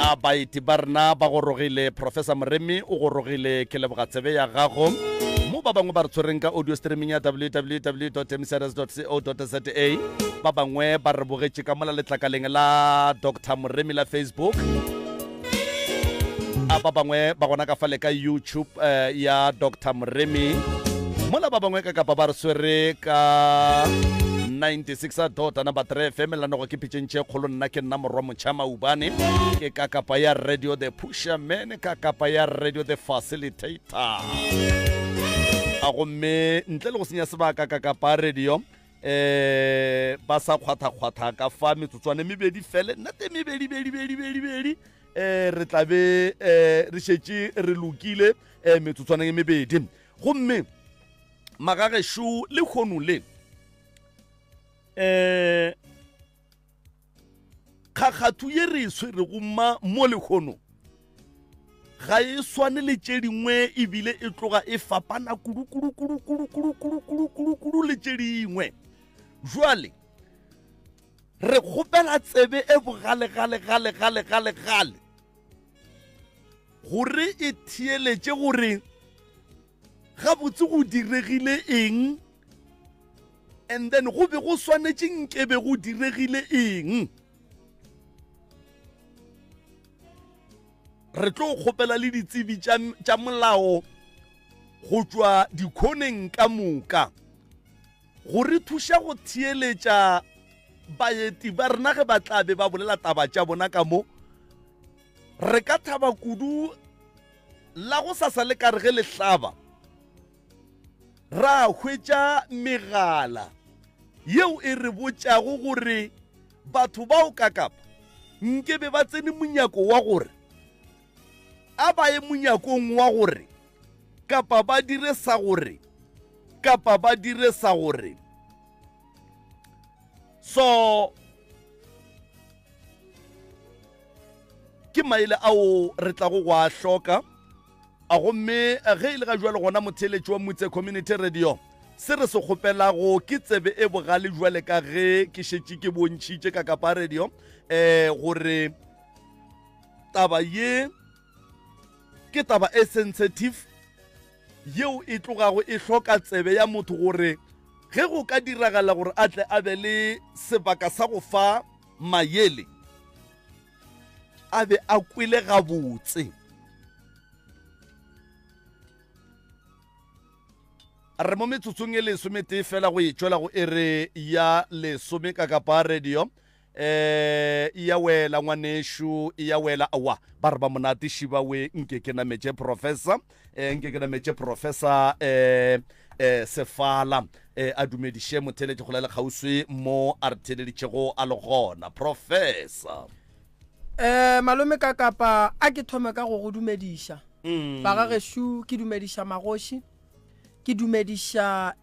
A baeti ba rena ba gorogile, Professor Moremi o gorogile, ke leboga tsebe ya gago. Mo ba bangwe ba re tshwereng ka audio streaming ya www.mcrs.co.za, ba bangwe ba re bogetše ka mola letlakaleng la Dr. Moremi la Facebook, a ba bangwe ba gona ka fale ka YouTube eh, ya Dr. Moremi, mola ba bangwe ka kapa ba re swere ka 96 dot number 3 FM. Lanogo ke pitšeng tše kgolo, nna ke nna morwa motšha maubane, ke ka kapa ya radio the pusher man, ka kapa ya radio the facilitator. A gomme ntle le go senya sebaka, ka kapa radio ba sa kgwatha-kgwatha ka fa metsotswane mebedi fele, nnete mebedi bedi bedi bedi bedi, re tla be re šetše re lokile metsotswaneng e mebedi. Gomme magagešo le kgono le kgakgathu ye re e swerego ma mo lekgono ga e swane le tše dingwe, ebile e tloga e fapana kudu kudu kudu kudu kudu kudu kudu kudu kudu le tše dingwe. Jwale re kgopela tsebe e bogale gale gale gale gale gale gore e theeletše gore gabotse go diregile eng, and then go be go swanetše nkebe go diregile eng. Re tlo kgopela le ditsebi tša molao go tšwa dikhoneng ka moka go re thuša go theeletša baeti ba rena ge ba tla be ba bolela taba tša bona ka mo. Re ka thaba kudu la go sasa le kare ge le hlaba ra hwetša megala yeo e re botšago gore batho bao ka kapa nke be ba tsene monyako wa gore a ba ye monyakong wa gore kapa ba dire sa gore kapa ba dire sa gore. So ke maele ao re tlago go a hloka. A gomme ge e le ga jwale gona motheeletši wa Mutse Community Radio, se re se kgopelago ke tsebe e bogale jwale ka ge ke šetše ke bontšhitše ka kapa radio gore taba ye ke taba e sensitive yeo e tlogago e hloka tsebe ya motho gore ge go ka diragala gore a tle a be le sebaka sa go fa mayele a be a kwele gabotse. Re mo metsotsong e lesometee fela go e tšwela go ere ya lesome ka kapa radio. Ya wela ngwanešu, ya wela. Awa ba re ba monate šibawe, nke ke nametše professor, nke ke nametše professor Sefala a dumediše motheeletši go le kgauswi mo a re theeleditšego a le gona. Professor. Malome ka kapa a ke thome ka go go dumediša. Bagagešo, ke dumediša magoši, ke dumediša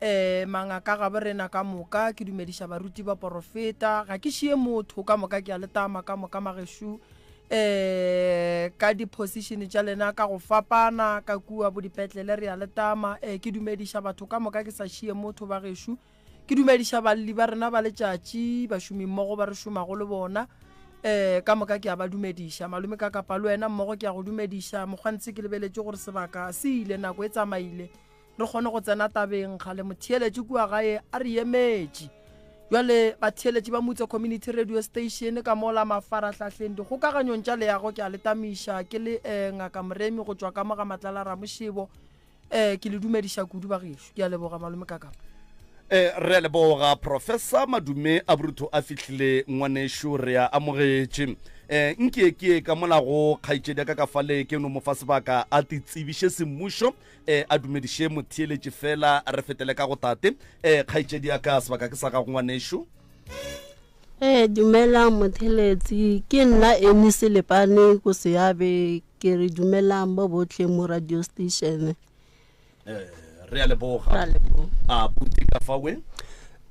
mangaka ga borena ka moka, ke dumediša baruti ba porofeta, ga ke šie motho ka moka, ke a letama ka moka magešo ka di-position tša lena ka go fapana ka kua bo dipetlele, re a letama. Ke dumediša batho ka moka, ke sa šie motho bagešo. Ke dumediša balli ba rena ba letšatši, bašomi mmogo ba re šomago le bona, ka moka ke a ba dumediša. Malome ka kapa le wena mmogo ke a go dumediša. Mokgwantse ke lebeletše gore sebaka se ile, nako e tsamaile, re kgone go tsena tabeng. Gale motheeletši kua gae a re emetše. Jwale batheeletši ba Mutse Community Radio Station ka mola mafarahlahleng dikgokaganyong tša leago, ke a letamiša ke le Ngaka Moremi go tšwa ka mo ga Matlala Ramošebo. Ke le dumediša kudu bagešo, ke a leboga malome kakapa. Re a leboga Professor Madume a borutho a fihlile ngwanešu, re a amogetše. Nke ke ka mola go kgaetšedi ya ka ka fale, ke no mo fa sebaka a te tsebiše semmušo, a dumediše motheeletši fela, re fetele ka go tate. Kgaetšedi ya ka, sebaka ke sa gago ngwanešu. Dumelang motheeletši, ke nna Amy Selepane ko Seabe, ke re dumelang ba botlhe mo radio station. Re a leboga. A buti ka fa we.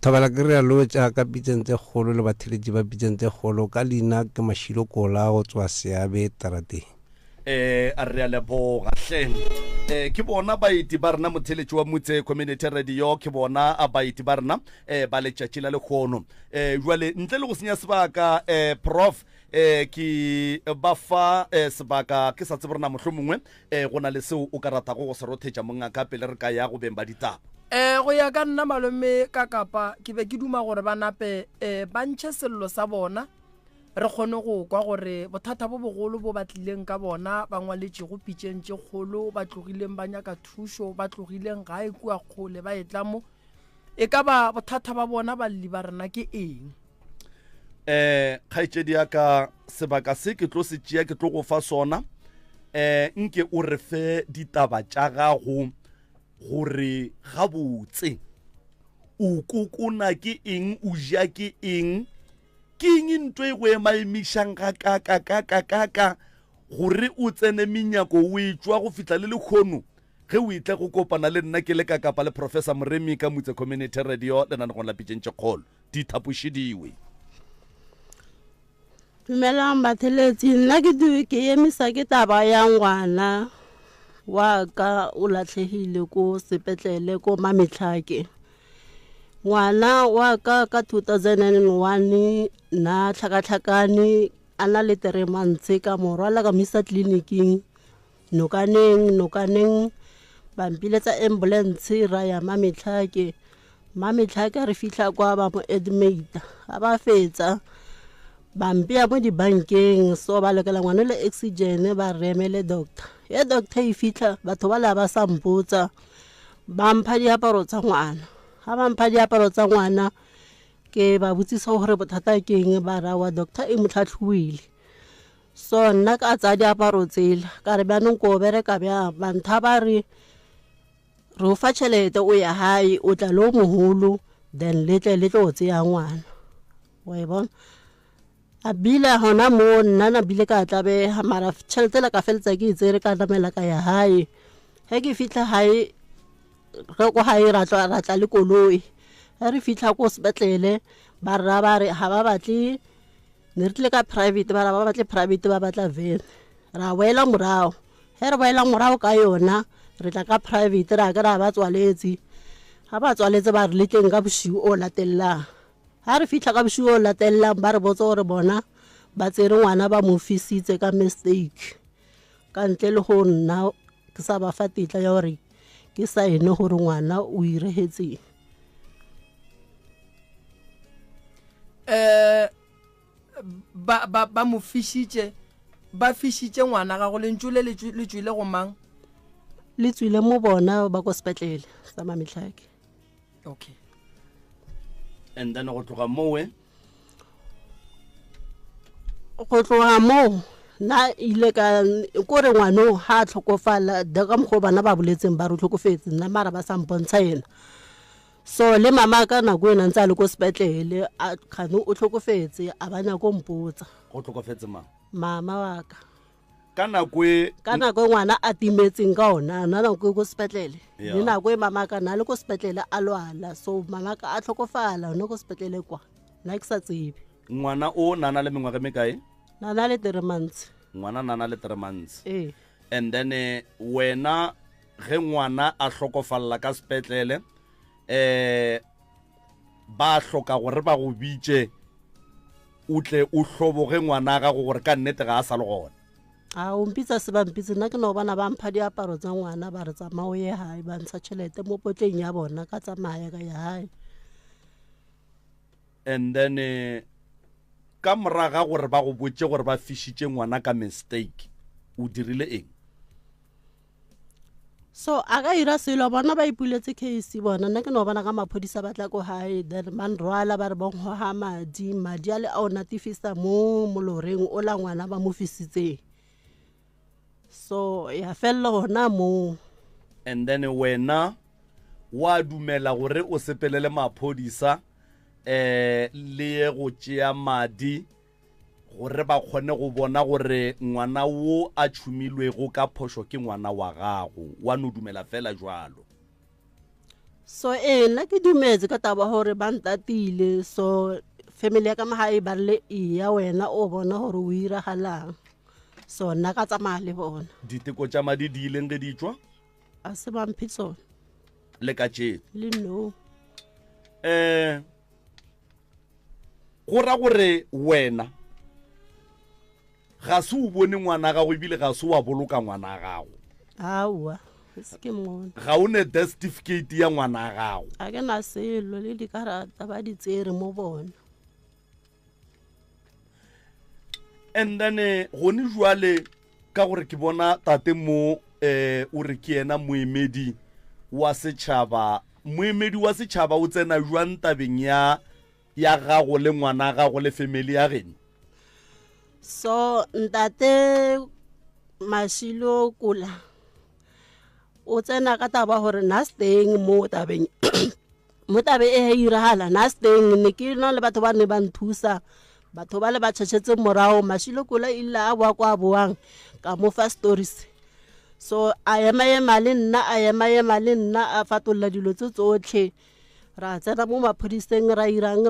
Thobela ke re a lotša ka pitseng tse kgolo le batheletši ba pitseng tse kgolo, ka leina ke Mashilo Kola go tswa Seabe tarateng. Eh, a re a leboga hle. Eh, ke bona baeti ba rena motheletši wa Motse Community Radio, ke bona a baeti ba rena eh, ba letšatši la lekgono. Eh, jwale ntle le go senya sebaka eh, prof eh, ke ba fa eh, sebaka ke sa tsebe rena mohlomongwe eh, go na le seo o ka ratago go se rothetša mongaka pele re ka ya go beng ba ditaba. Eh, go ya ka nna malome ka kapa ke be ke duma gore ba nape eh, ba ntšhe sello sa bona re kgone go kwa gore bothata bo bogolo bo ba tlileng ka bona ba ngwaletšego pitšeng tše kgolo ba tlogileng ba nyaka thušo ba tlogileng gae kua kgole ba etla mo e ka ba bothata ba bona balli ba rena ke eng. Um kgaetšedi ya ka sebaka se ke tlo se tšea ke tlo go fa sona um nke o re fe ditaba tša gago gore gabotse o kokona ke eng o ja ke eng Ke eng nto e go emaemišang gakaakakaakakaaka gore o tsene menyako o etšwa go fihla le lekgono ge o etla go kopana le nna ke le ka Kapa le Professor Moremi ka Mutse Community Radio lenanegong la Pitšeng tše Kgolo? Dithapošidiwe. Dumelang batheletsi, nna ke ke emisa ke taba ya ngwana wa ka o latlhegile ko sepetlele ko Mametlhake. Ngwana wa ka ka 2001 na tlhakatlhakane a na le three months ka mo rwala ka mo isa tleliniking nokaneng nokaneng ba mpiletsa ambulance ra ya Mametlhake. Mametlhake re fihla kwa ba mo admita ga ba fetsa ba mpea mo dibankeng so ba lokela ngwana le oxygen ba re emele doctor ye doctor e fitlha batho ba la ba sa mpotsa ba mpha diaparo tsa ngwana ga ba mpha diaparo tsa ngwana ke ba botsisa gore bothata ke eng ba ra wa doctor e mo tlhatlhoile so nna ka tsaya diaparo tsela ka re bjanong ko bereka bjang bantha ba re re o fa tšhelete o ya gae o tla le o mogolo then le tle le tlo tseya ngwana wa e bona a bile gona moo nna na bile ka tlabega mara tšhelete la ka feletsa ke e tsere ka namela ka ya gae ge ke fitlha gae ge ko gae ra tla le koloi ge re fitlha ko sepetlele ba rra ba re ga ba batle ne re tlile ka private ba ra ba batle private ba batla van ra boela morago ge re boela morago ka yona re tla ka private ra ke ra ba tswaletse ga ba tswaletse ba re letleng ka bošiu o latelelang Ga re fitlha ka bošego o latelelang ba re botsa gore bona ba tsere ngwana ba mo fisitse ka mistake ka ntle le go nna ke sa ba fa tetla ya gore ke saene gore ngwana o iregetseng. Um ba ba ba mo fišitše ba fišitše ngwana gago lentšu le le tšwile go mang? Le tswile mo bona ba ko sepetlele sa Mametlhake. Okay. And then go tloga mowe go tloga moo nna ile ka kore ngwano ha a tlhokofala da ka mokgwa bana ba boletseng ba re tlhokofetse nna mara ba sa mpontsha ena so le mama ka nako ena ntse a le ko sepetlele a kgane o tlhokofetse a ba nyako mpotsa go tlhokofetse mang mama wa ka ka nako e ka nako e ngwana a timetseng ka ona na nako e ko sepetlele le nako e mama ka na le ko sepetlele a lwala so mama ka a tlhokofala one ko sepetlele kwa nna ke sa tsebe ngwana o nana le mengwaga e mekae nana le 3 months. Ngwana nana le 3 months. Ee. And then wena ge ngwana a hlokofalla ka sepetlele ba hloka gore ba go bitše o tle o hloboge ngwana gago gore ka nnete ga a sa le gona. A o mpitsa se ba mpitse nna ke no bona ba mpha diaparo tsa ngwana ba re tsamaya o ye gae ba ntsha tšhelete mo potleng ya bona ka tsamaya ka ya gae. And then ka moraga gore ba go botše gore ba fišitše ngwana ka mistake o dirile eng? So a ka ira selo bona ba ipuletse case bona nna ke no bona ka maphodisa ba tla ko gae then ba nrwala ba re bonkgoga madi madi a le a o natefisa mo moloreng o la ngwana ba mo fisitseng so ya felela gona moo. And then wena wa dumela gore o sepelele maphodisa le ye go tšea madi gore ba kgone go bona gore ngwana wo a tšhumilwego ka phošo ke ngwana wa gago wa no dumela fela jwalo? So ee nna ke dumetse ka taba gore ba ntatile so family ya ka magae ba rile eya wena o bona gore o iragalang. So nna ka tsamaya le bona. Diteko tša madi di ileng ge di tšwa? A se ba mphe tsona. Le ka tšeo? Le no. Go ra gore wena ga se o bone ngwana gago ebile ga se wa boloka ngwana gago. Aowa, se ke mmone. Ga o ne death certificate ya ngwana gago. A ke na selo le dikarata ba di tsere mo bona. And then gone jwale ka gore ke bona tate mo o re ke yena moemedi wa setšhaba. Moemedi wa setšhaba o tsena jwang tabeng ya ya gago le ngwana gago le family ya geno? So ntate Mashilo Kola o tsena ka taba gore nna steng mo tabeng mo tabe e iragala nna steng ne ke na le batho ba ne ba nthusa, batho ba le ba tšhetšhetse morago. Mashilo Kola ile a boa kwa boang ka mo fa stories. So a ema le nna, a ema le nna, a fatolla dilo tse tsotlhe. Ra tsena mo maphodiseng, ra irang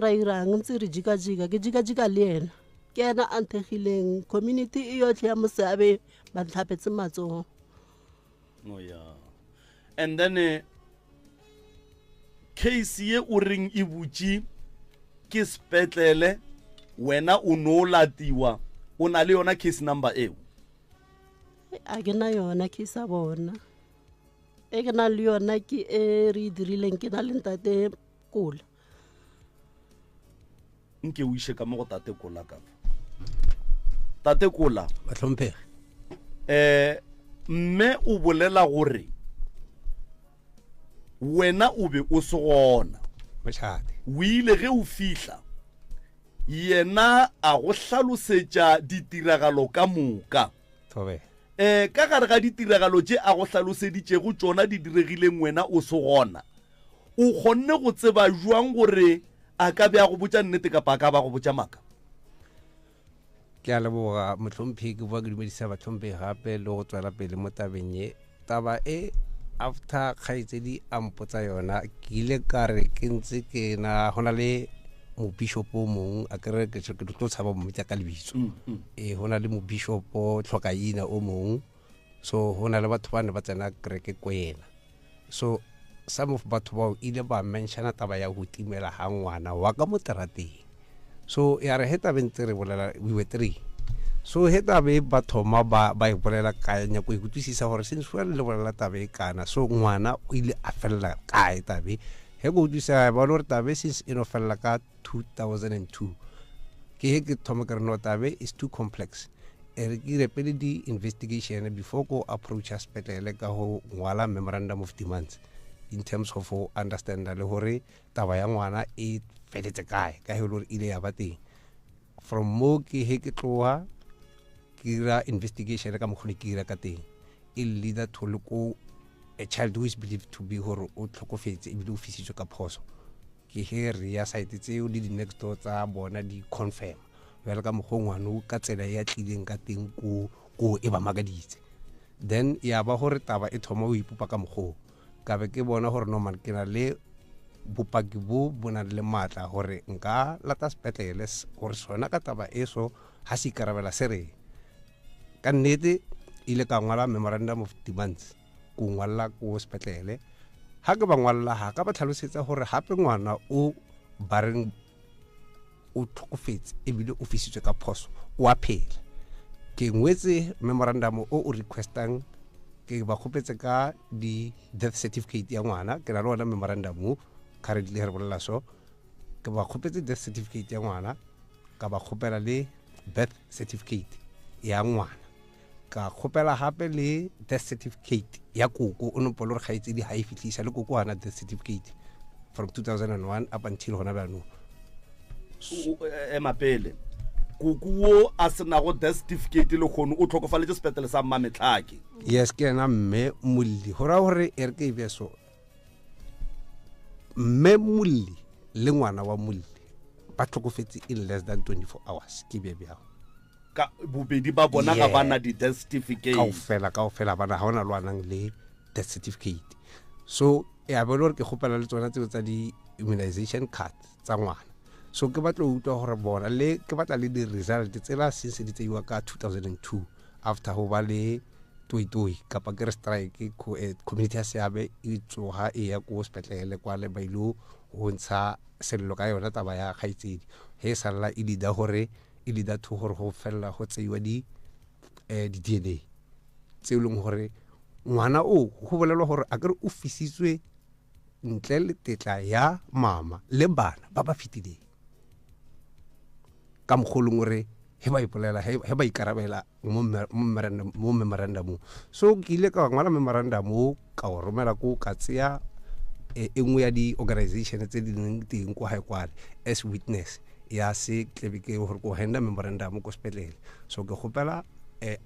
ntse re jika-jika, ke jika-jika le ena. Ke ena a nthegileng, community e yotlhe ya Moseabe ba ntlhapetse matsogo. Oh yeah. And then case ye o reng e butše ke sepetlele, wena o no latiwa, o na le yona case number eo? A ke na yona case ya bona. E ke na le yona ke e re e dirileng ke na le ntate Kola. Nke o iše ka mo go tate Kola ka fa. Tate Kola. Bahlomphegi. Mme o bolela gore wena o be o se gona. Mošate. O ile ge o fihla, yena a go hlalosetša ditiragalo ka moka. Thobe. Ka gare ga ditiragalo tše a go hlaloseditšego tšona di diregileng wena o se gona, o kgonne go tseba jwang gore a ka be a go botša nnete kapa a ka ba go botša maaka? Ke a leboga mohlomphegi, ke boa ke dumedisa bahlomphegi gape le go tswela pele mo tabeng ye. Taba e after kgaitsedi a mpotsa yona, ke ile ka re ke ntse ke na go na le mobishopo o mongwe, a kere ke tlo tshaba mmitsa ka lebitso. Go na le mobishopo tlhokaina o mongwe, so go na le batho ba ne ba tsena kereke ko yena. So some of batho bao ile ba mentiona taba ya go timela ga ngwana wa ka mo terateng. So ya re he tabeng tse re bolela, we were three. So he tabe ba thoma ba e bolela kae, nyako e kutlwisisa gore since we le bolela tabe e kana, so ngwana o ile a fella kae tabe. He go utlwisisa ba le gore tabe since e no fella ka 2002, ke he ke thoma ke re no tabe is too complex. E re ke dire pele di investigation before go approach sepetlele ka go ngwala memorandum of demands in terms of go understand le gore taba ya ngwana e feletse kae, ka he le gore ile ya ba teng. From mo ke he ke tloga ke dira investigation ka mokgwa ke dira ka teng, e leader to le ko a child who is believed to be gore o tlhokofetse ebile o fisitswe ka phoso. Ke he re ya site tseo le di-next door tsa bona di confirm bjalo ka mokgwa ngwana ka tsela ya tlileng ka teng ko e ba makaditse. Then ya ba gore taba e thoma o ipopa ka mokgwa, ka be ke bona gore no man ke na le bopaki bo bo nang le maatla gore nka lata sepetlele gore sona ka taba e so ha se ikarabela se reng. Ka nnete ile ka ngwala memorandum of demands ko ngwalla ko sepetlele. Ha ke ba ngwalla ha ka ba tlhalosetsa gore hape ngwana o ba reng o tlhokofetse ebile o fisitswe ka phoso o a phela. Ke ngwetse memorandum o o requestang, ke ba kgopetse ka di death certificate ya ngwana, ke na le ona memorandum o currently re bolela so. Ke ba kgopetse death certificate ya ngwana, ka ba kgopela le birth certificate ya ngwana, ka kgopela gape le death certificate ya koko o nopola gore kgaitsedi ga e fitlhisa le koko ana death certificate from 2001 up until gona bjaanong. Ema pele, koko wo a senago death certificate le kgono o tlhokofaletše sepetlele sa Mmametlhake. Yes, ke yena mme Molli. Go raya gore e re ke e be so, mme Molli le ngwana wa Molli ba tlhokofetse in less than 24 hours. Ke be bjang ka bobedi ba bona ga bana di death certificate kaofela bana ga ona lwanang le death certificate. So ya be le gore ke kgopela le tsona tseo tsa di immunization card tsa ngwana. So ke batla go utlwa gore bona le ke batla le di result tsela since di tseiwa ka 2002 After go ba le toitoi kapa ke re strike, community ya Seabe e tsoga e ya ko sepetlele kwale, ba ile go ntsha sello ka yona taba ya kgaitsedi. He salla e leader gore e leader to gore go fella go tseiwa di DNA tse e leng gore ngwana o go bolelwa gore a kere o fisitswe ntle le tetla ya mama le bana ba ba fetileng ka mokgolong gore he ba ipolela, he ba ikarabela mo memorandumong. So ke ile ka ngwala memorandum o, ka o romela ko, ka tseya e nngwe ya di-organization tse di leng teng ko gae kwale as witness ya se tlebe ke gore ko handa memorandum ko sepetlele. So ke kgopela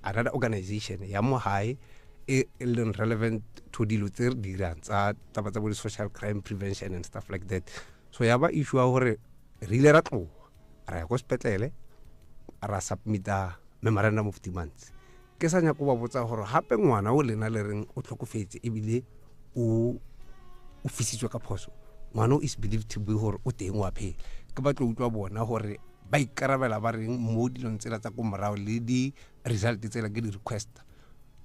another organization ya mo gae e leng relevant to dilo tse re dirang tsa taba tsa bo di-social crime prevention and stuff like that. So ya ba issue ya gore re ile ra tloga ra ya ko sepetlele, ra submita memorandum of demands. Ke sa nyako ba botsa gore gape ngwana o lena le reng o tlhokofetse ebile o fisitswe ka phoso, ngwana o is believed to be gore o teng wa phela. Ke batlo utlwa bona gore ba ikarabela ba reng mo dilong tsela tsa ko morago le di-result tsela ke di-request,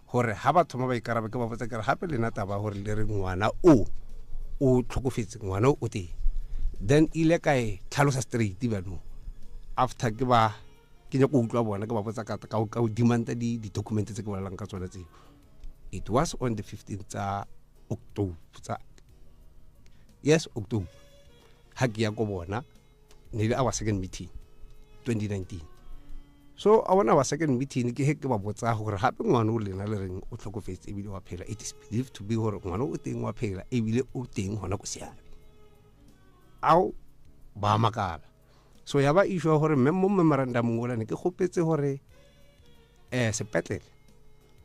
gore ha ba thoma ba ikarabe. Ke ba botsa kere gape lena taba gore le re ngwana o o tlhokofetse, ngwana o teng. Then ile ka e tlhalosa straight bjanong after ke ba ke nyako utlwa bona, ke ba botsa ka demanda di-document tse ke bolelang ka tsona tseo. It was on the 15 tsa October, tsa, yes, October, ha ke ya ko bona. Ne le our second meeting 2019. So a bona our second meeting ke he ke ba botsa gore gape ngwana o lena le reng o tlhokofetse ebile wa phela, it is believed to be gore ngwana o teng wa phela ebile o teng gona ko Seabe. Ao, ba makala. So ya ba issue ya gore mme mo memorandumong ola ne ke kgopetse gore sepetlele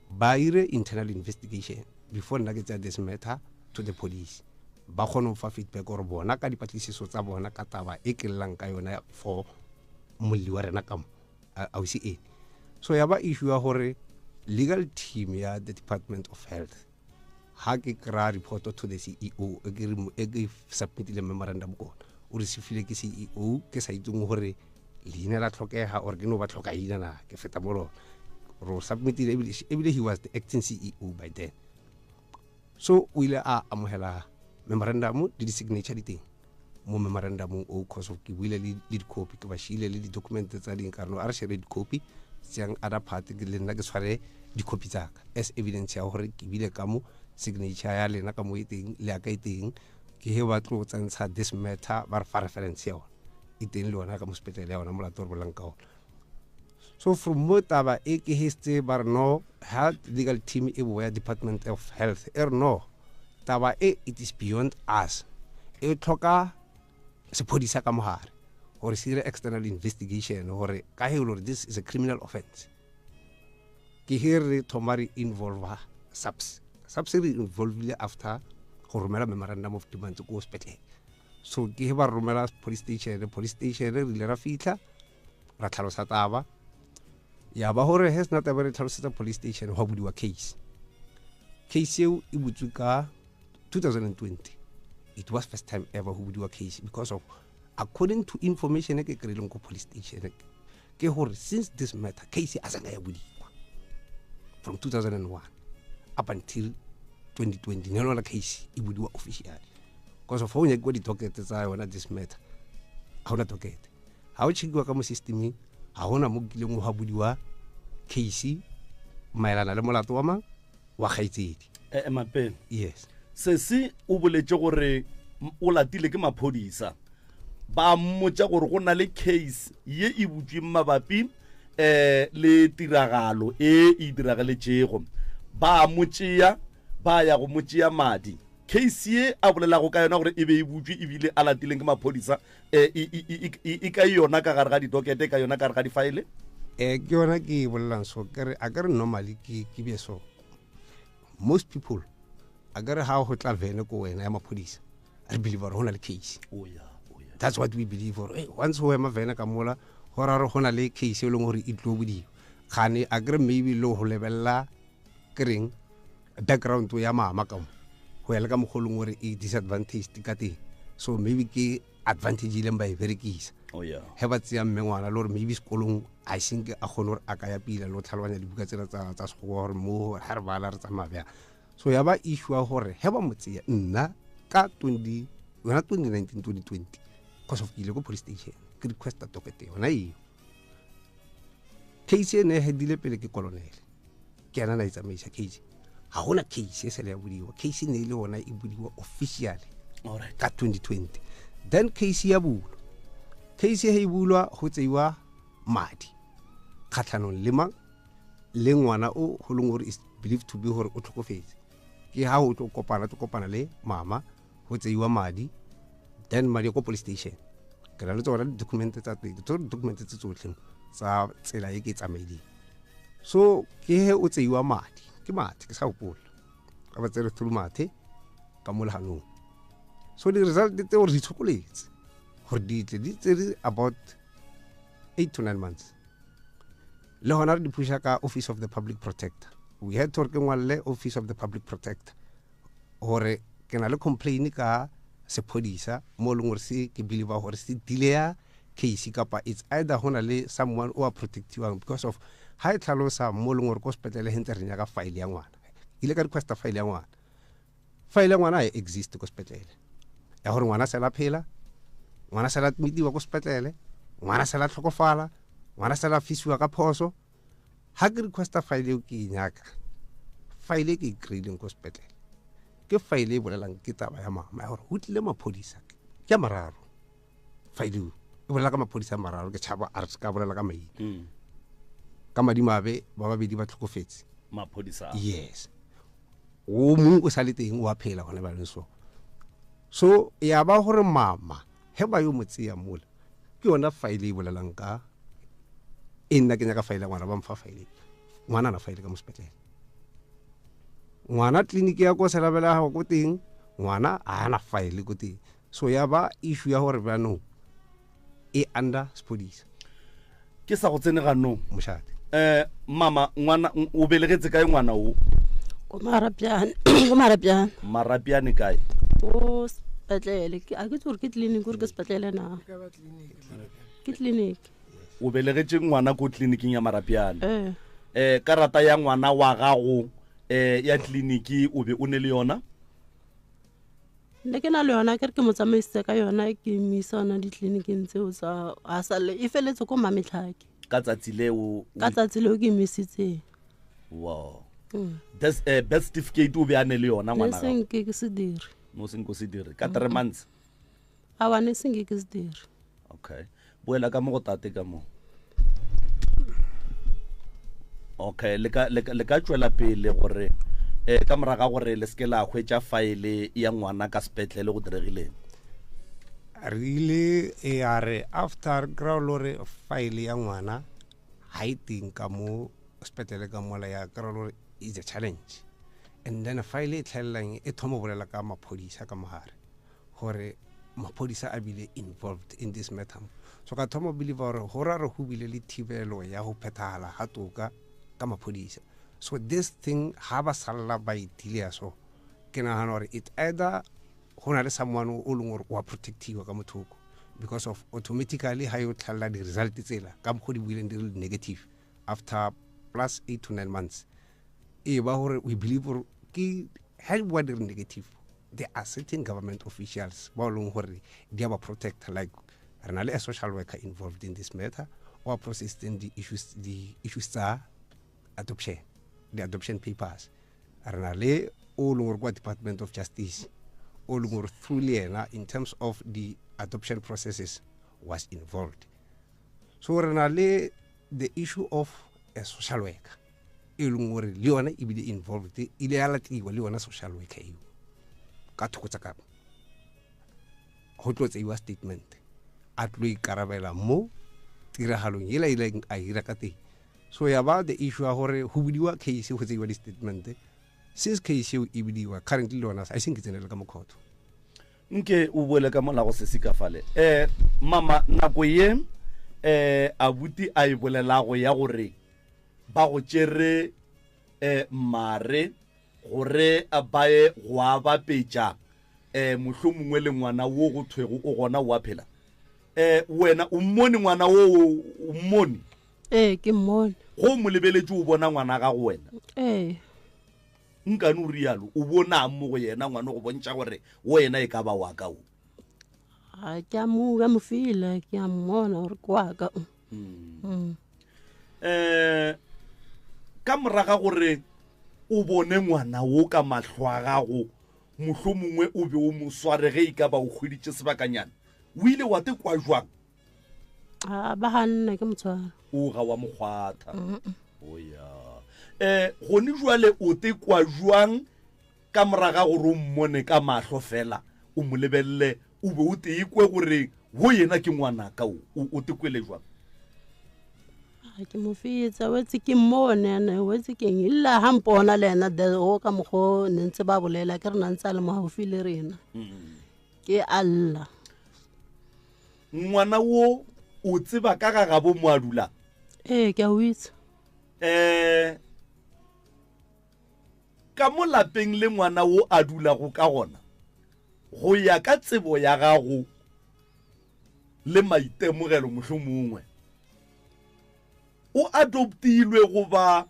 ba ire internal investigation before nna ke tsaya this matter to the police, ba kgone go fa feedback gore bona ka dipatlisiso tsa bona ka taba e ke llang ka yona for molli wa rena ka mo ausi ene. So ya ba issue ya gore legal team ya the Department of Health, ha ke kry-a report to the CEO e ke submitile memorandum kona, o receivile ke CEO ke sa itseng gore leina la tlhokega or ke no ba tlhoka ina na ke feta mo lona ro submitile. Ebile he was the acting CEO by then. So o ile a amogela memorandum le di-signature di teng mo memorandumong o, cause of ke buile le di-copy, ke ba shiile le di-document tsa ding ka re no a re share di-copy tseyang other part, ke le nna ke tshware di-copy tsaka as evidence ya gore ke bile ka mo signature ya lena ka mo e teng le ya ka e teng. Ke he ba tlo tsentsha this matter, ba re fa reference ya ona e teng le yona ka mo sepetlele ya ona molato o re bolelang ka ona. So from mo taba e ke hetse ba re no, health legal team e boya Department of Health e re no, taba e it is beyond us, e tlhoka sephodisa ka mogare gore se dire external investigation gore ka he e le gore this is a criminal offense. Ke he re thoma re involve SAPS. SAPS re involvile after go romela memorandum of demands ko sepetlele. So ke he ba re romela police station. Police station re ile ra fitlha ra tlhalosa taba ya ba gore he sena taba re tlhalosetsa police station, go budiwa case. Case eo e butswe ka 2020. It was first time ever go budiwa case because of according to information e ke kry-ileng ko police station ke gore since this matter case a sanga ya budiwa from 2001 up until 2020, ne lona case e budiwa officially, because of go nyakiwa di-docket tsa yona this matter, ga gona docket. Ga o checkiwa ka mo systemeng, ga gona mo kileng go budiwa case maelana le molato wa mang wa kgaitsedi. Mapele. Yes. Sesi o boletse gore o latile ke maphodisa, ba mmotsa gore go na le case ye e butsweng mabapi le tiragalo e e diragaletšego, ba mo tšea ba ya go mo tšea madi. Case ye a bolelago ka yona gore e be e butswe ebile a latileng ke maphodisa, e ka yona ka gare ga didokete, ka yona ka gare ga difaele? Ke yona ke e bolelang. So ke re a ke re normally ke be so most people a ke re ha go tla vene ko wena ya maphodisa, re believe gore go na le case. Oh yeah, oh yeah. That's what we believe, gore hey, once o ema vene ka mola go ra gore go na le case e leng gore e tlo bodiwa gane. A kere maybe le go lebelela ke reng background ya mama ka mo go ya le ka mogolong gore e disadvantaged ka teng. So maybe ke advantage ileng ba e berekisa oh yeah he ba tseya mme ngwana le gore maybe sekolong a senke a kgone gore a ka ya pila le go tlhaloganya dibuka tsela tsa tsa sekgowa gore mo ga re bala re tsamaya bjang. So ya ba issue ya gore he ba mo tseya nna ka 20 yona 2019 2020, cause of ke ile ko police station ke requesta docket yona eo. Case e ne e hedile pele ke colonel, ke ena na e tsamaisa case. Ga gona case e sele ya bodiwa, case e ne e le yona e bodiwa officially Alright. ka 2020. Then case ya bulwa, case he e bulwa go tseiwa madi kgatlhanong le mang le ngwana o go leng gore is believed to be gore o tlhokofetse. Ke ha o tlo kopana, tlo kopana le mama, go tseiwa madi, then madi a ko police station. Ke na le tsona di-document tsa teng, tsone di-document tse tsotlhe tsa tsela e ke e tsamaileng. So ke he o tseiwa madi ke mathe, ke sa gopola ka ba tsere through mathe ka mo leganong. So di-result tse gore di tshokoletse gore di tle di tsere about 8 to 9 months. Le gona re di pusha ka Office of the Public Protector. We had to gore ke ngwalle Office of the Public Protector gore ke na le complain ka sephodisa mo e leng gore se ke believe gore se delaya case, kapa it's either go na le someone o a protectiwang, because of ha e tlhalosa mo e leng gore ko sepetlele he ntse re nyaka file ya ngwana. Ke ile ka requesta file ya ngwana, file ya ngwana ha e exist ko sepetlele, ya gore ngwana sela phela, ngwana sela admitiwa ko sepetlele, ngwana sela tlhokofala, ngwana sela fisiwa ka phoso. Ha ke requesta file eo ke e nyaka, file e ke e kry-ileng ko sepetlele ke file e bolelang ke taba ya mama ya gore go tlile maphodisa ke a mararo. File eo e bolela ka maphodisa a mararo, ke tšhaba a re se ka bolela ka maina. Ka madimabe ba babedi ba tlhokofetse. Maphodisa. Yes, o mongwe o sa le teng, o a phela gone baleng. So ya ba gore mama he ba yo mo tseya mola, ke yona file e bolelang ka e nna ke nyaka file ya ngwana, ba mfa file ngwana na file ka mo sepetlele, ngwana tleliniki ya ko selabela gago ko teng, ngwana a ana file ko teng. So ya ba issue ya gore bjanong e under sephodisa. Ke sa go tsene ganong. Mošate. Mama, ngwana o belegetse kae ngwana o? Ko Marapyane, ko Marapyane. Marapyane kae? Ko sepetlele, a ke tse gore ke tleliniki gore ke sepetlele na. Ke tleliniki. O belegetše ngwana ko tleliniking ya Marapyane? Ee. Karata ya ngwana wa gago ya tleliniki o be o ne le yona? Ne ke na le yona, ke re ke mo tsamaisitse ka yona, ke mo isa ona ditleliniking tseo tsa a sa le e feletse ko Mametlhake. Ka tsatsi leo? Ka tsatsi leo ke mo isitseng. Wow. This birth certificate o be a ne le yona Ne ngwana gago? senke ke se dire. No senke o se dire ka 3 months? Aowa, ne senke ke se dire. Okay, boela ka mo go tate ka mo. Okay, le ka, le ka, le ka tšwela pele gore ka moraga gore le seke la hwetša file ya ngwana ka sepetlele go diregileng? Re ile e ya re after re kry-a le gore file ya ngwana ha e teng ka mo sepetlele ka mola, ya kry-a le gore is a challenge. And then file e tlhelelang e thoma bolela ka maphodisa ka mogare, gore maphodisa a bile involved in this matter. So ka thoma believe gore go ra re go bile le thibelo ya go phethagala ga toka ka maphodisa. So this thing ha ba salla ba e delaya, so ke nagana gore it either go na le someone o leng gore o a protectiwa ka mothoko, because of automatically ha yo tlhalela di-result tsela ka mokgwa di buileng di le negative after plus 8 to 9 months, e ba gore we believe gore ke ha di bua di re negative, there are certain government officials ba e leng gore di a ba protect. Like re na le a social worker involved in this matter o a processing the issues tsa adoption, the adoption papers. Re na le o leng gore kwa Department of Justice o leng gore through le yena in terms of the adoption processes was involved. So re na le the issue of a social worker e leng gore le yona ebile involved, e ile ya latliwa le yona social worker eo ka thoko tsa kapa go tlo tseiwa statement a tlo ikarabela mo tiragalong ela ileng a ira ka teng. So ya ba the issue ya gore go budiwa case, go tseiwa di-statement. Since case eo e bidiwa currently, le yona I think ke tsenele ka mokgotho. Nke o boele ka mola go sesi ka fale. Mama, nako ye abuti a e bolelago ya gore ba go tšere mare gore ba ye go a bapetša um mohlomongwe le ngwana wo go thwego o gona o a phela um wena o mmone ngwana wo o mmone Ee, ke mmone. Go o mo lebeletše o bona ngwana gago wena? Ee. Nkane o rialo, o bonang mo go yena ngwana go bontšha gore wena e ka ba wa ka o? Ga ke a mo ka mo fila, ke a mmona gore ke wa ka o. Um ka moraga gore o bone ngwana wo ka mahlo a gago, mohlomongwe o be o mo sware ge e ka ba o hweditše sebakanyana, o ile wa te kwa jwang? A ba ganna ke motshwara. O ga wa mo kgwatha. O ya. Um gone jwale o te kwa jwang ka moraga gore o mmone ka mahlo fela, o mo lebelele, o be o te ikwe gore wo yena ke ngwanaka o, o te kwele jwang? A ke mo fetsa wetse ke mmone ene wetse keng illa ha mpona le ena de o ka mokgo ne ntse ba bolela ke re na ntse a le mo gaufi le rena. Ke a lla. Ngwana wo o tseba ka ga gabo mo a dulang? Ee, ke a o itse. Um ka mo lapeng le ngwana wo a dulago ka gona, go ya ka tsebo ya gago le maitemogelo mohlomongwe, o adoptilwe goba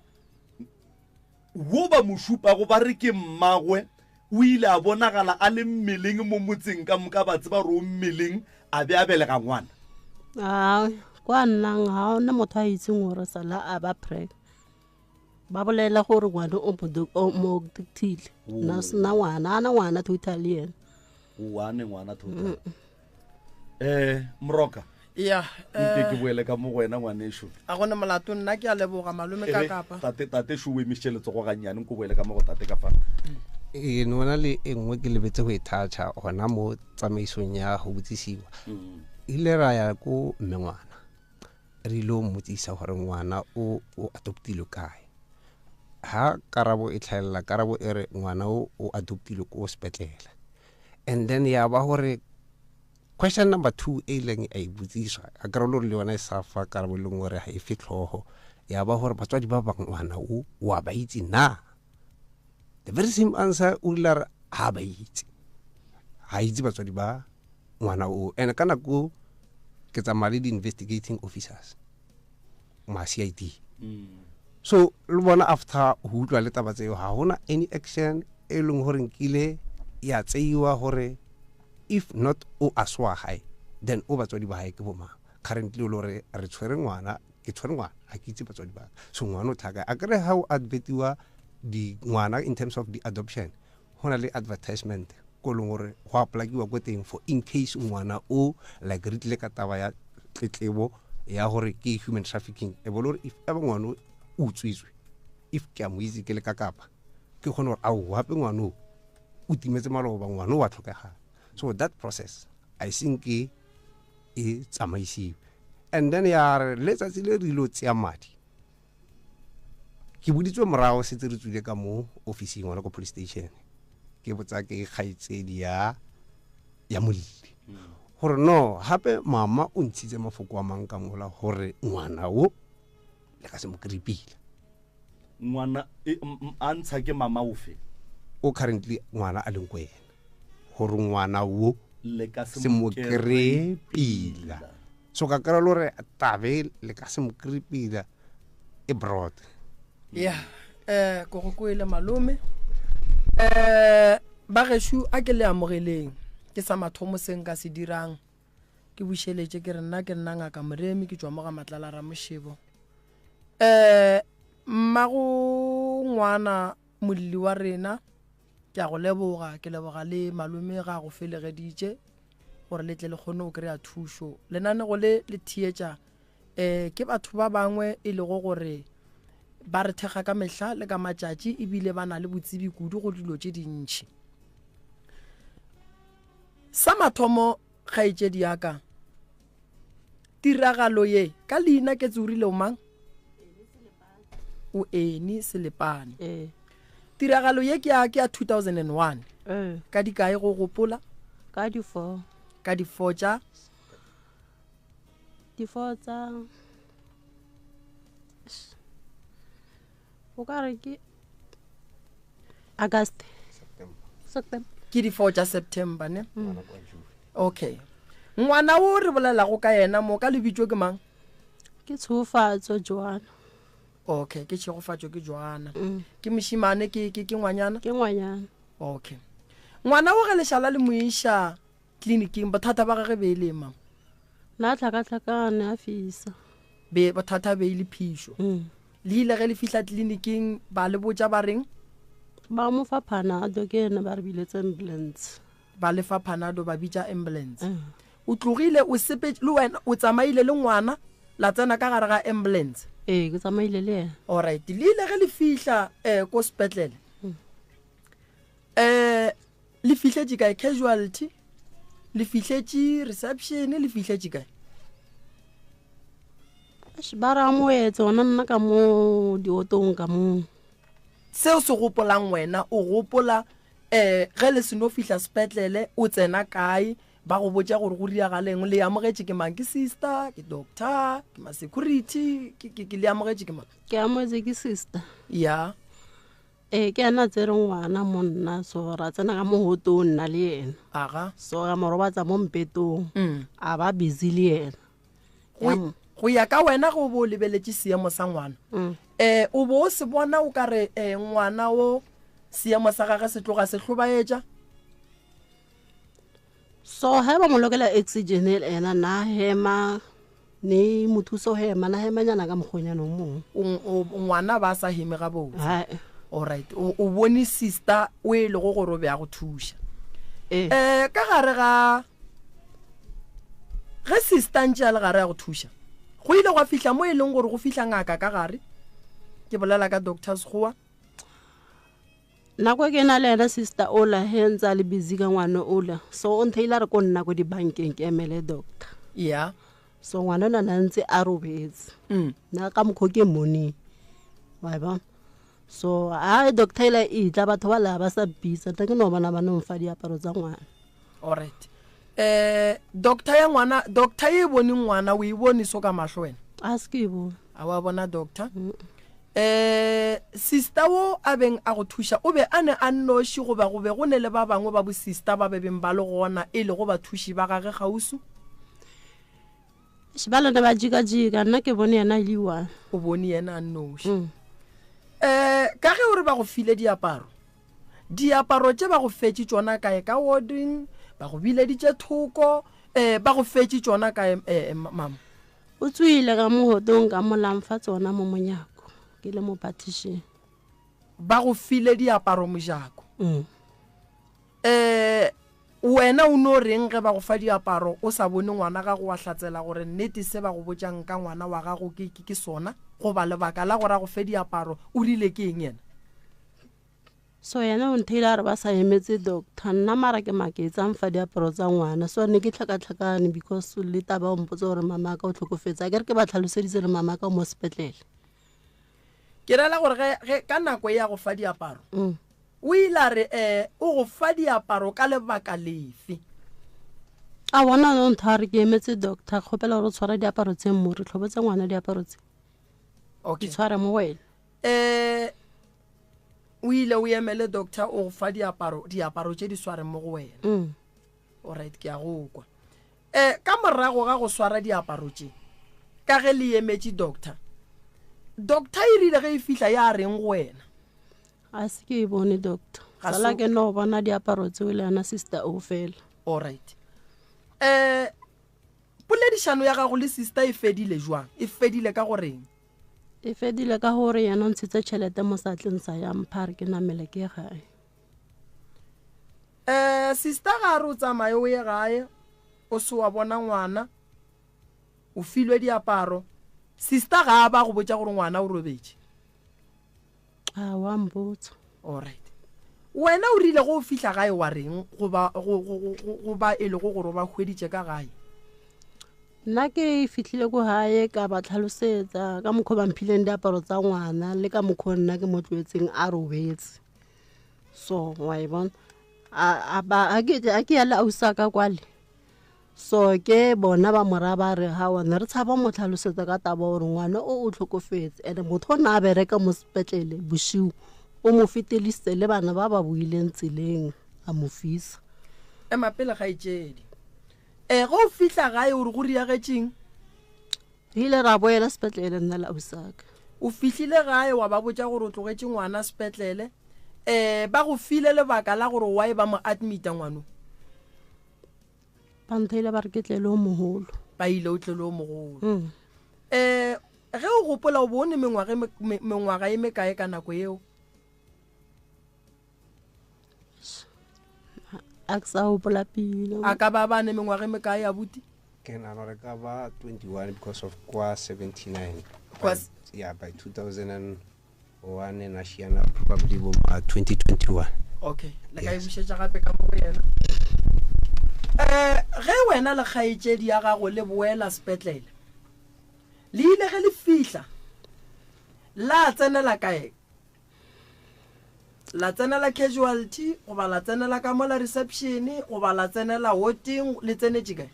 Wo ba mo šupago ba re ke mmagwe, o ile a bonagala a le mmeleng mo motseng ka moka, ba tseba gore o mmeleng, a be a belega ngwana. A kwa nnang ga ona motho a itseng gore sala a ba preg. Ba bolela gore ngwana o mo mo dictile. Na sena ngwana, ana ngwana totally yena. O ane ngwana totally. Eh, Moroka. Ya, Nke eh, ke boele ka mo go wena ngwanešu. A gone molato nna ke a leboga malome ka Ere, kapa. Tate, tate šo o emišitše letsogo gannyane, nko boele ka mo go tate ka fa. Ee, no na le e nngwe ke lebetse go e thatšha gona mo tsamaisong ya go botsisiwa. Ile ra ya ko mme ngwana, re ile mmotsisa gore ngwana o o adoptilwe kae. Ha karabo e tlhaelela, karabo e re ngwana o o adoptilwe ko sepetlele. And then ya ba gore question number 2 e ileng a e botsiswa, a kry le gore le yona e sa fa karabo e leng gore ga e fe tlhogo, ya ba gore batswadi ba bangwe ngwana o wa ba itse na? The very same answer o ile a re ga ba itse, ga itse batswadi ba ngwana o. And ka nako ke tsamaya le di-investigating officers ma CID. So le bona after go utlwa le taba tseo, ga gona any action e leng gore nkile ya tseiwa gore if not o a swa gae, then o batswadi ba gae ke bomang. Currently o le gore re tshwere ngwana, ke tshwere ngwana, ga ke itse batswadi ba ka. So ngwana o tlhaka a kry ga o advertiwa di ngwana in terms of the adoption, go na le advertisement ko leng gore go apply-iwa ko teng for in case ngwana o like re tlile ka taba ya tletlebo ya gore ke human trafficking, e bo le gore if ever ngwana o utswitswe, if ke a mo itse ke le ka kapa, ke kgone gore ao gape ngwana o o timetse maloba, ngwana o wa tlhokegala. So that process I think e tsamaisiwe. And then ya re letsatsi le re ilo tseya madi, ke boditswe morago setse re tswile ka mo officing gona ko police station, ke botsa ke kgaitsedi ya molli gore no gape mama o ntshitse mafoko a mang ka mola gore ngwana o le ka se mo kry-e. Ngwana a ntsha ke mama ofe? O currently ngwana a leng ko yena, gore ngwana o le ka se mo kry-e pila. So ka kry-a le gore tabe le ka se mo kry-e pila e broad. Ya, ko go kwele malome. Ba gešo a ke le amogeleng, ke sa mathomo se nka se dirang, ke bušeletše ke re nna ke nna ngaka Moremi, ke tšwa mo ga Matlala Ramoshebo. Mmago ngwana molli wa rena, ke a go leboga, ke leboga le malome ga go felegeditše gore le tle le kgone go kry-a thušo. Lenanego le le theetša ke batho ba bangwe e lego gore ba re thekga ka mehla le ka matšatši, ebile ba na le botsebi kudu go dilo tše dintši. Sa mathomo kgaetšedi ya ka, tiragalo ye ka leina ke tsorile o mang? O eni Selepane. Tiragalo ye ke ya 2001. Ka dikae go gopola? Ka di 4. Ka di 4 tša? Di 4 tsa o ka re ke August. September. Ke di 4 tša September ne? Okay. Ngwana wo re bolelago ka yena mo ka lebitso ke mang? Ke Tshegofatso Joana. Okay, ke Tshegofatso ke Joana. Ke mošimane ke ke ke ngwanyana? Ke ngwanyana. Okay. Ngwana wo ge lešala le mo iša tleliniking bothata ba gage be e le mang? Na tlhakatlhakane a fisa. Be bothata be e le phišo. Le ile ge le fihla tleliniking ba le botša ba reng? Ba mo fa Panado ke yena ba re biletse ambulance. Ba le fa Panado ba bitša ambulance. O tlogile o sepetše le wena o tsamaile le ngwana la tsena ka gare ga ambulance? Ee, ke tsamaile le yena. Alright, le ile ge le fihla um ko sepetlele um le fihletše kae? Casualty? Le fihletše reception? Le fihletše kae? Eish, ba re amoetse gona nna ka mo diotong ka mo. Seo se gopolang wena o gopola um ge le seno fihla sepetlele o tsena kae ba go botša gore go riagaleng le amogetše ke mang? Ke sister, ke doctor, ke ma-security, ke le amogetše ke mang? Ke amogetše ke sister. Ya. Ee, ke yena a tsere ngwana mo nna, so ra tsena ka mo hotong nna le yena. Aga. So ra mo robatsa mo mpetong, a ba busy le yena. Go ya ka wena ge o bo o lebeletše seemo sa ngwana, o bo o se bona o ka re ngwana o seemo sa gage se tloga se hlobaetša? So ge ba mo lokela oxygen ena na hema ne mo thusa go hema, na hemanyana ka mokgonyana o mongwe. Ngwana ba sa heme gabotse. Alright, o bone sister o e lego gore o be a go thuša. Ka gare ga ge sister ntše a le gare a go thuša, go ile gwa fihla mo e leng gore go fihla ngaka ka gare. Ke bolela ka Doctor Sekgowa. Nako e ke na le yena sister ola he ntse a le busy ka ngwana ola, so o ntheile a re ko nna ko dibankeng ke emele doctor. Ya. So ngwana ona na ntse a robetse. Nna ka mokgwa ke mmoneng, wa e bona. So ha doctor ela e tla batho ba la ba sa bitsa, nna ke no bona ba no mfa diaparo tsa ngwana. Alright. Doctor ya ngwana, doctor e bone ngwana o e bone so ka mahlo wena? A se ke e bone. A wa bona doctor? Sister wo a beng a go thuša o be a ne a nnoši goba go be go ne le ba bangwe ba bosista ba be beng ba le gona e lego bathuši ba gage kgauswi? Eish, ba lena ba jikajika, nna ke bone yena e le one. O bone yena a nnoši. Ka ge o re ba go file diaparo, diaparo tše ba go fetše tšona kae? Ka warding? Ba go bileditše thoko? Ba go fetše tšona kae, mama? O tswile ka mogodong ka molang fa tsona mo monyako, ke le mo partition. Ba go file diaparo mojako. Wena o no reng ge ba go fa diaparo o sa bone ngwana gago wa hlatsela gore nnete se ba go botšang ka ngwana wa gago ke, ke, ke sona? Goba lebaka la gore a go fe diaparo o rile ke eng yena? So yena o ntheile a re ba sa emetse doctor, nna mara ke maketse a mfa diaparo tsa ngwana. So ne ke tlhakatlhakane because le taba o mpotsa gore mama ka o tlhokofetse, a ke re ke ba tlhaloseditse re mama ka o mo sepetlele. Ke rela gore ge ka nako e ya go fa diaparo, o ile a re o go fa diaparo ka lebaka lefe? A bona no ntho a re ke emetse doctor, kgopela gore o tshware diaparo tse mo, re tlhobotse ngwana diaparo tse. Okay. Di tshware mo wena. O ile o emele doctor o go fa diaparo, diaparo tše di sware mo go wena. Alright, ke a go kwa. Ka morago ga go swara diaparo tše, ka ge le emetše doctor, doctor e rile ge e fihla ya reng go wena? A se ke e bone doctor. Ga Sala se ke no bona diaparo tseo le yena sister o fela. Alright. Poledišano ya gago le sister e fedile jwang? E fedile ka goreng? E fedile ka gore yena o ntshitse tšhelete mo seatleng sa ya mpha re ke namele ke gae. Sister ga re o tsamaye o ye gae, o se wa bona ngwana, o filwe diaparo. Sister ga a ba go botša gore ngwana o robetše. A wa mpotsa. Alright. Wena o rile go fihla gae wa reng goba go ba e lego gore ba hweditše ka gae? Nna ke fihlile ko gae ka ba tlhalosetsa ka mokgwa ba mphileng diaparo tsa ngwana le ka mokgwa nna ke mo tloetseng a robetse. So wa e bona, a ke ya le ausi ka kwale. So ke bona ba mora ba re ha wa ne re tshaba mo tlhalosetsa ka taba gore ngwana o o tlhokofetse, and motho o ne a bereka mo sepetlele bosiu o mo fetelisitse le bana ba ba buileng tseleng. A mo fisa. Ema pele kgaetšedi. E, ge o fihla gae o re go riagetšeng? Re ile ra boela sepetlele nna le ausaka. O fihlile gae wa ba botša gore o tlogetše ngwana sepetlele. E, ba go file lebaka la gore why ba mo admita ngwano? Ba ntheile ba re ke tlele o mogolo. Ba ile o tlele o mogolo. E, ge o gopola o bone mengwaga mengwaga e mekae ka nako yeo? A ke sa gopola pila. A ka ba ba ne mengwaga e mekae abuti? Ke nagana gore ka ba 21 because of kwa 79. Kwa Yeah, by 2001 na šiana probably bo ma 2021. Okay, le ka e bušetša gape ka mo go yena. Ge wena le kgaetšedi ya gago le boela sepetlele, le ile ge le fihla la tsenela kae? La tsenela casualty goba la tsenela ka mola reception goba la tsenela warding, le tsenetše kae?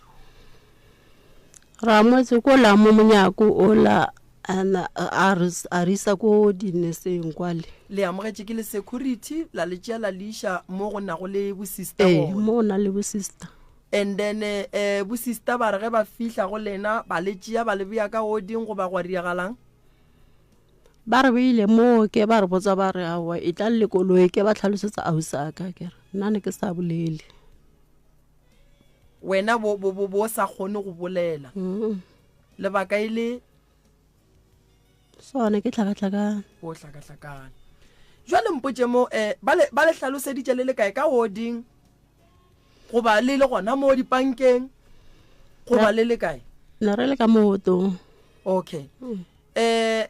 Ra amogetše ko la mo monyako ola ana a re a re isa ko dineseng kwale. Le amogetše ke le security la le tšea la le iša mo go nago le bo sister Ee, gona. mo go na le bo sister. And then eh bo sister ba re ge ba fihla go lena ba le tšea ba le bea ka warding goba gwa riagalang? Ba re beile moo ke ba re botsa ba re aowa e tlang le koloi ke ba tlhalosetsa ausi a ka ke re nna ne ke sa bolele. Wena bo bo bo bo sa kgone go bolela. Lebaka e le Sone ke tlhakatlhakane. Bo hlakahlakane. Jwale mpotše mo eh ba le ba le hlaloseditše le le kae ka warding goba le le gona mo dipankeng goba le le kae? Ne re le ka mo wotong. Okay. Eh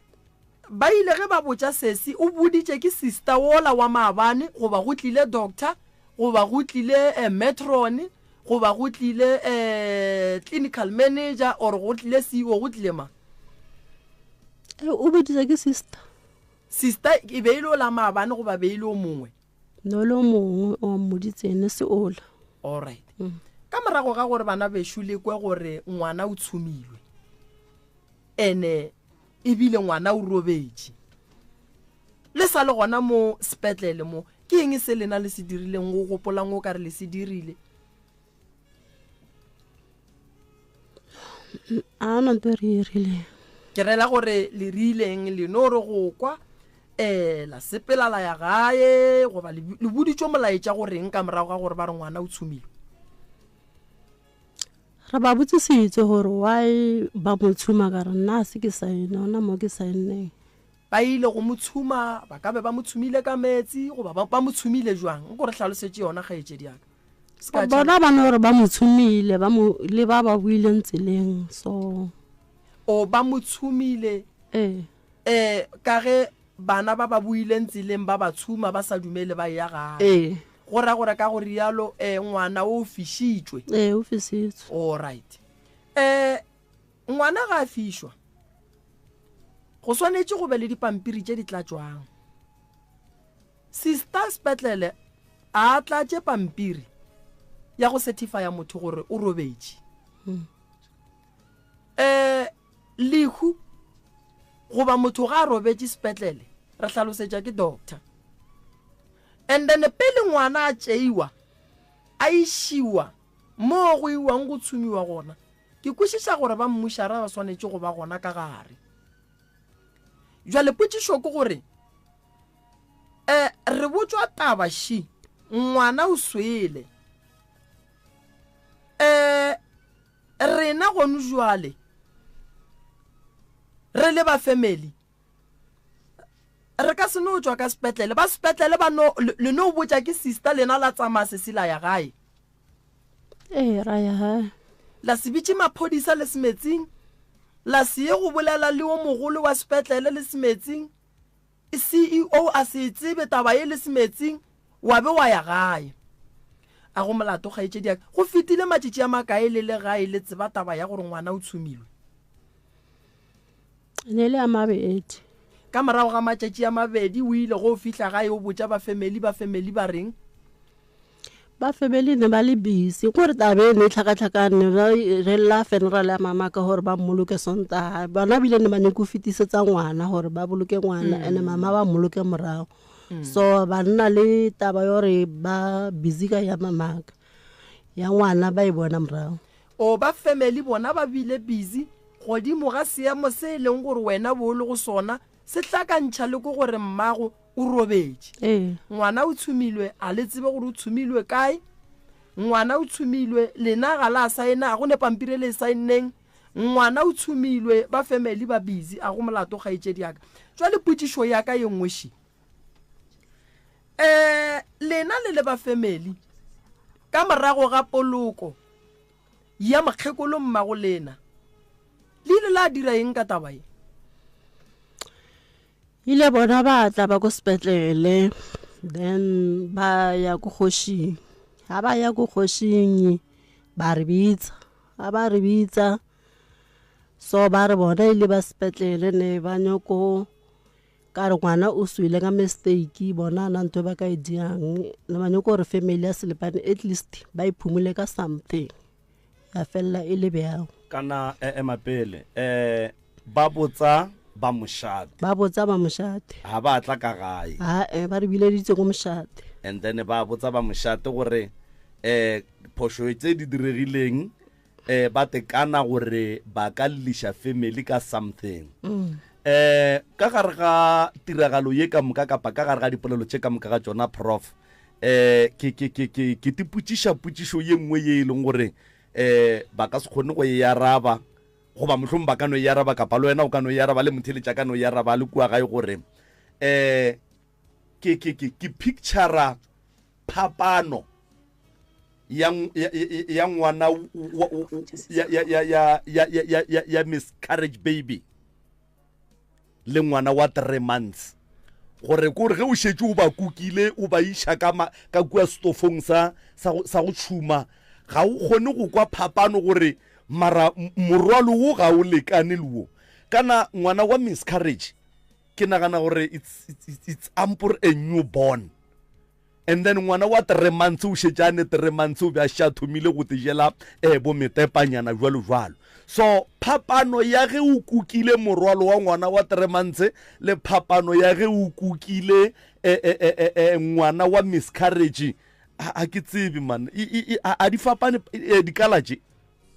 ba ile ge ba botša sesi o boditše ke sister wola wa maabane goba go tlile doctor goba go tlile eh, matron goba go tlile eh, clinical manager or go tlile CEO go tlile mang? O boditše ke sister. Sister e be e le o la maabane goba be e le o mongwe? No le o mongwe o mmoditse ne se ola. Alright. Ka morago ga gore bana bešo le kwe gore ngwana o tshumilwe ene ebile ngwana o robetše le sa le gona mo sepetlele mo, ke eng se lena le se dirileng go gopolang o ka re le se dirile? A na nto e re e rileng. Ke rela gore le rileng le no re go kwa um la sepela la ya gae goba le boditšwe molaetša goreng ka morago ga gore ba re ngwana o tshumilwe? Re ba botsisitse gore why ba mo tshuma ka re nna a se ke saene gona mo ke saenneng. Ba ile go mo tshuma, ba ka be ba mo tshumile ka meetse goba ba, ba mo tshumile jwang? Nko re hlalosetše yona kgaetšedi ya ka. Se ka Bona ba no re ba mo tshumile, ba mo le ba ba buileng tseleng so. O ba mo tshumile. Ee. Eh, ka ge bana ba ba buileng tseleng ba ba tshuma ba sa dumele ba eya gae. Ee. Go ra gore ka go rialo eh ngwana o fišitšwe. Ee, o fisitswe. All right. Eh ngwana ga a fišwa go swanetše go be le dipampiri tše di tlatšwang. Sister sepetlele a tlatše pampiri ya go certifya motho gore o robetše. Eh lehu goba motho ga a robetše sepetlele re hlalosetša ke doctor. And then pele ngwana a tšeiwa a išiwa moo go iwang go tshumiwa gona, ke kwešiša gore ba mmušara ba swanetše go ba gona ka gare. Bjale potšišo ke gore, eh, re botšwa taba ši, ngwana o swele. Eh, rena gonu jwale re le ba family re ka se no tšwa ka sepetlele, ba sepetlele ba no le no botša ke sister lena la tsamaya sesi la ya gae. Ee, ra ya gae. La se bitše maphodisa le semetsing, la se ye go bolela le o mogolo wa sepetlele le semetsing, CEO a se e tsebe taba ye le semetsing, wa be wa ya gae. A go molato kgaetšedi ya ka. Go fetile matšatši a makae le le gae le tseba taba ya gore ngwana o tshumilwe? Ne le a mabedi. Ka morago ga matšatši a mabedi o ile go fihla gae o botša ba family, ba family ba reng? Ba family ne ba le busy gore taba e ne e tlhakatlhakane, ba re lla funeral ya mama ka gore ba mmoloke Sontaga. Bona bile ne ba nyaka go fetisetsa ngwana gore ba boloke ngwana, and mama ba mmoloke morago. So ba nna le taba ya gore ba busy ka ya mamaka ya ngwana ba e bona morago. O ba family bona ba bile busy godimo ga seemo se e leng gore wena bo o le go sona se hlakantšha le ko gore mmago o robetše. Ee. Ngwana o tshumilwe a le tsebe gore o tshumilwe kae. Ngwana o tshumilwe lena ga la saena a go ne pampiri e le e saenneng. Ngwana o tshumilwe ba family ba busy a go molato kgaetšedi ya ka. Jwale potšišo ya ka ye nngwe še. Um lena le le ba family ka morago ga poloko ya mokgekolo mmago lena le ile la dira eng ka taba ye? Ile bona ba tla ba ko sepetlele then ba ya ko kgošing. Ha ba ya ko kgošing ba re bitsa, ha ba re bitsa so ba re bona ile ba sepetlele ne ba nyoko ka re ngwana o swile ka mistake bona na ntho ba ka e diang ne ba nyoko gore family ya Selepane at least ba iphumule ka something ya fella e le bjao. Kana e ema pele um ba botsa ba mošate. Ba botsa ba mošate. Ha ba tla ka gae. Ae ba re bileditse ko mošate. And then ba botsa ba mošate gore um phošo tse di diregileng um ba tekana gore ba ka lliša family ka something. Um ka gare ga tiragalo ye ka moka kapa ka gare ga dipolelo tše ka moka ga tšona prof um ke ke ke ke ke tipotšiša potšišo ye nngwe ye e leng gore um ba ka se kgone go e araba goba mohlomong ba ka no e araba kapa le wena o ka no e araba le motheletša ka no e araba le kua gae gore um ke ke ke ke pictura phapano ya ya ya ngwana ya ya ya ya ya ya ya ya miscarriage baby le ngwana wa 3 months gore kore ge o šetše o ba kukile o ba iša ka ma, ka kua stofong sa sa go, sa go tšhuma ga o kgone go kwa phapano gore mara morwalo wo ga o lekane le wo kana ngwana wa miscarriage ke nagana gore it's, it's, it's ampor a newborn And then ngwana wa 3 months o šetše a ne 3 months o be a še a thomile go tejela eh, bo metepanyana jwalo jwalo. So phapano ya ge o kukile morwalo wa ngwana wa 3 months le phapano ya ge o kukile eh, eh, eh, eh, eh, ngwana wa miscarriage a ke tsebe man a di fapane eh, dikala tše.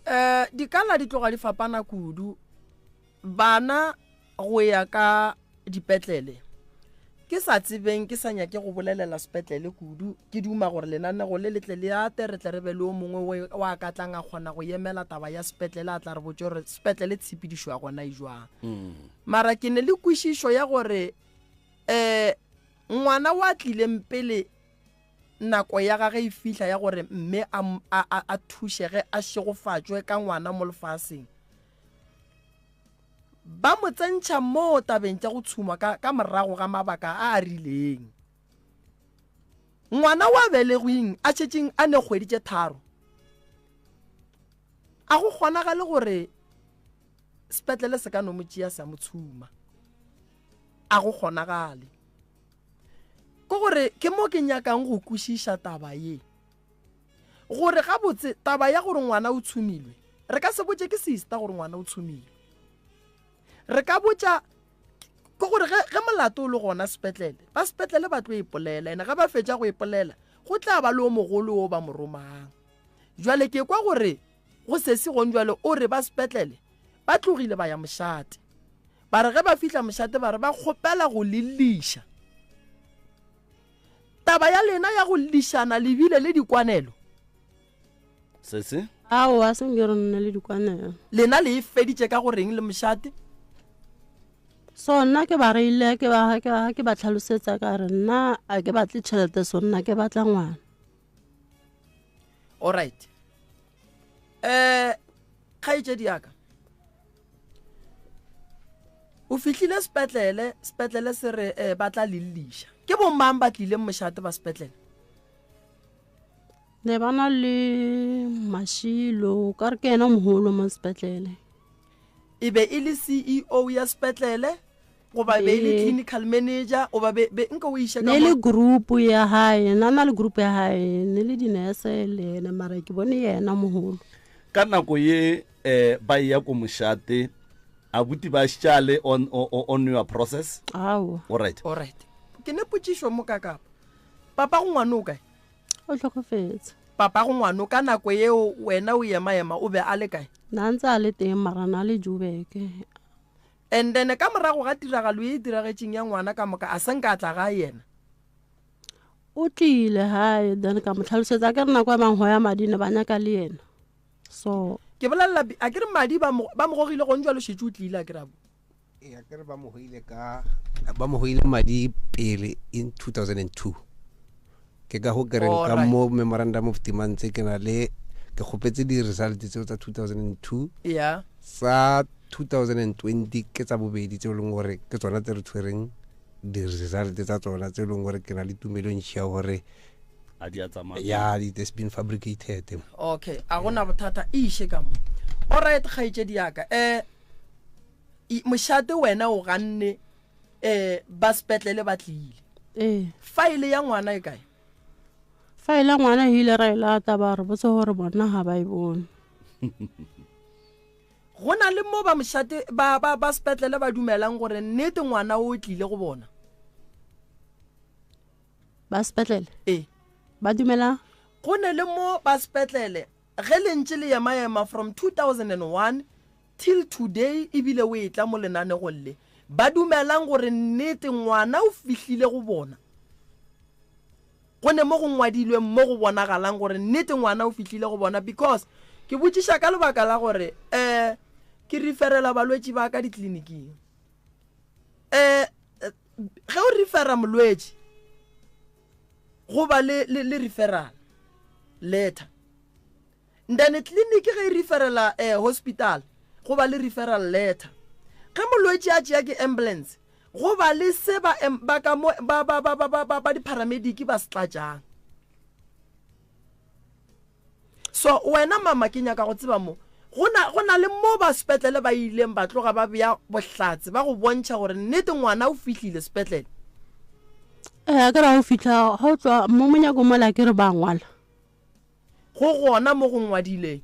Eh, dikala di tloga di fapana kudu Bana go ya ka dipetlele. Ke sa tsebeng, ke sa nyake go bolelela sepetlele kudu, ke duma gore lenanego le le tle le ate, re tle re be le o mongwe o a ka tlang a kgona go emela taba ya sepetlele, a tla re botše gore sepetlele tshepedišo ya gona e jwang. Mara ke ne le kwešišo ya gore um ngwana wa tlileng pele nako ya gage e fihla ya gore mme a, a, a, a thušege, a šegofatšwe ka ngwana mo lefaseng, Ba mo tsentšha moo tabeng tša go tshumwa ka, ka morago ga mabaka a a rileng. Ngwana wa belegwing a šetšeng a ne kgwedi tše tharo, a go kgonagale gore sepetlele se ka no mo tšea sa mo tshuma. A go kgonagale. Ke gore ke mo ke nyakang go kwešiša taba ye. Gore gabotse taba ya gore ngwana o tshumilwe, re ka se botše ke sister gore ngwana o tshumilwe. Re ka botša ke gore ge, ge molato o le gona sepetlele, ba sepetlele ba tlo ipolela, ene ge ba fetša go ipolela, go tla ba le o mogolo o ba mo romang. Jwale ke kwa gore go sesi gong jwale o re ba sepetlele ba tlogile ba ya mošate. Ba re ge ba fihla mošate ba re ba kgopela go lelliša. Taba ya lena ya go llišana le bile le dikwanelo. Sesi? Aowa, se nke re nne le dikwanelo. Lena le e feditše ka go reng le mošate? So nna ke ba reile ke ba ke ba ke ba tlhalosetsa ka re nna a ke batle tšhelete so nna ke batla ngwana. All right. Eh kgaetšedi ya ka. O fihlile sepetlele, sepetlele se re eh, ba tla lelliša. Ke bomang ba tlileng mošate ba sepetlele? Ne ba na le Mashilo, ka re ke yena mogolo mo sepetlele. E be e le CEO ya sepetlele goba be e le clinical manager goba be, be nka o iše ka Ne le group ya hae, na na le group ya hae, ne le dinese le yena, mara ke bone yena mogolo. Ka nako ye eh, ba eya ko mošate, abuti ba šale on, on, on your process? Aowa. All right. All right. Ke ne potšišo mo ka kapa. Papa go ngwano o kae? O hlokofetse. Papa go ngwano ka nako yeo wena o ema-ema o be a le kae? Na ntse a le teng mara na le Joburg. And then ka morago ga tiragalo ye e diragetšeng ya ngwana ka moka a se nka a tla gae yena? O tlile gae then ka mo tlhalosetsa ke re nako ya bang go ya madi ne ba nyaka le yena. So Ke bolelela a ke re madi ba mo ba mo gogile gone jwalo šetše o tlile a ke re abo. Ee, a ke re ba mo goile ka ba mo goile madi pele in 2002 ke ka go kereng ka Alright. mo memorandum of demand tse ke na le ke kgopetse di-result tseo tsa 2002 Yeah. tsa 2020 ke tsa bobedi tse e leng gore ke tsona tse re tshwereng di-result tsa tsona tse e leng gore ke na le tumelo ntšhi ya gore a di a tsamaya ya it has been fabricated. Okay, a gona bothata e iše ka mo. Alright kgaetšedi yaka. Eh mošate wena o ganne um ba sepetlele ba tlile. Ee. Faele ya ngwana e kae? Faele ya ngwana e ile ra e lata ba re botse gore bona ga ba e bone. Go na le mo ba mošate ba ba ba sepetlele ba dumelang gore nnete ngwana o tlile go bona? Ba sepetlele? Ee. Ba dumela? Go ne le mo ba sepetlele ge le ntše le ema-ema from 2001 till today ebile o etla mo lenanegong le, ba dumelang gore nnete ngwana o fihlile go bona. Go ne mo go ngwadilweng mo go bonagalang gore nnete ngwana o fihlile go bona because ke botšiša ka lebaka la gore um ke referela balwetši ba ka ditleliniking. Um ge o refera molwetši go ba le, le, le referral letter. Then clinic ge e referela eh, hospital go ba le referral letter. Ge molwetši a tšea ke ambulance go ba le se ba ba ka mo ba ba ba ba ba ba di-paramedic ba se tlatšang. So wena mama ke nyaka go tseba mo go na go na le mo ba sepetlele ba ileng ba tloga ba bea bohlatse ba go bontšha gore nnete ngwana o fihlile sepetlele. Eh, a ke re ga o fihla ga o tloga mo monyako mola ke re ba ngwala. Go gona mo go ngwadileng.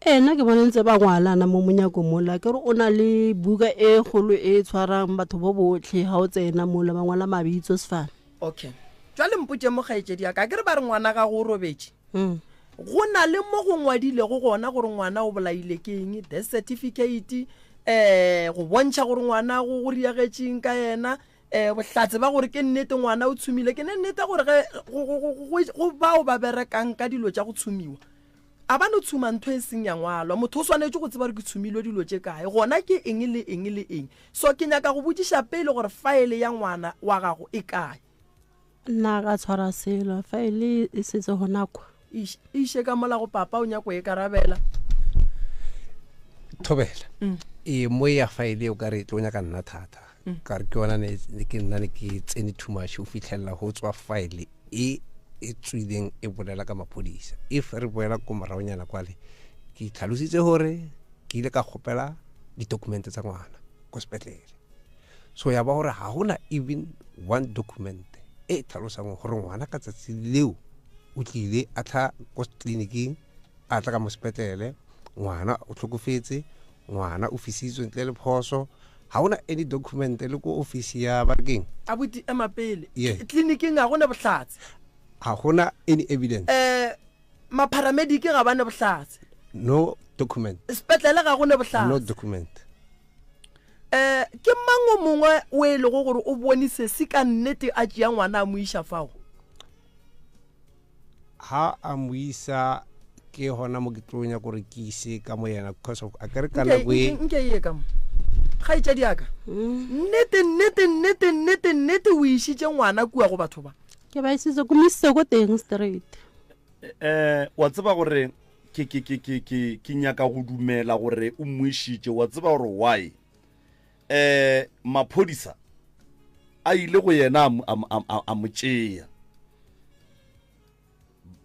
Ee, nna ke bone ntse ba ngwalana mo monyako mola. Ke re o na le buka e kgolo e tshwarang batho bo botlhe ga o tsena mola ba ngwala mabitso sefane. Okay. Jwale mpotše mo kgaetšedi ya ka, a ke re ba re ngwana gago o robetše? Mm. Go na le mo go ngwadilego gona gore ngwana o bolaile ke eng, death certificate, um go bontšha gore ngwana go go riagetšeng ka yena, um bohlatse ba gore ke nnete ngwana o tshumile. Ke ne nnete gore ge go bao ba berekang ka dilo tša go tshumiwa, a ba no tshuma ntho e seng ya ngwalwa. Motho o swanetše go tseba gore ke tshumilwe dilo tše kae, gona ke eng le eng le eng. So ke nyaka go botšiša pele gore faele ya ngwana wa gago e kae. Nna ka tshwara selo, faele e setse gona kwa. Iše ka mola go papa o nyako e karabela. Thobela. E mo ya faele o ka re tlo nyaka nna thata. Ka re ke yona ne ke nna ne ke tsene too much o fitlhelela go tswa faele e e tswileng e bolela ka maphodisa. If re boela ko moraonyana kwale ke tlhalositse gore ke ile ka kgopela di-document tsa ngwana ko sepetlele. So ya ba gore ga gona even one document e tlhalosang gore ngwana ka tsatsi leo o tlile a tla ko tleliniking a tla ka mo sepetlele ngwana o tlhokofetse ngwana o fisitswe ntle le phoso ga gona any document le ko office ya ba re keng Abuti ema pele. Yeah. Tleliniking ga gona bohlatse. Ga gona any evidence. Mapharamedic ga ba ne bohlatse. No document. Sepetlele ga gone bohlatse. No document. Ke mang o mongwe o e lego gore o bone sesi ka nnete a tšea ngwana a mo iša fao? Ha a mo isa ke gona mo ke tlo nyaka gore ke ise ka mo yena because of a kere ka nako e Nke ye ka mo. Kgaetšedi ya ka. Nnete nnete nnete nnete nnete o išitše ngwana kua go batho ba. Ke ba isitse ko mo isitse ko teng straight. Wa tseba gore ke ke ke ke ke ke nyaka go dumela gore o mo išitše, wa tseba gore why? Maphodisa a ile go yena a mo tšea.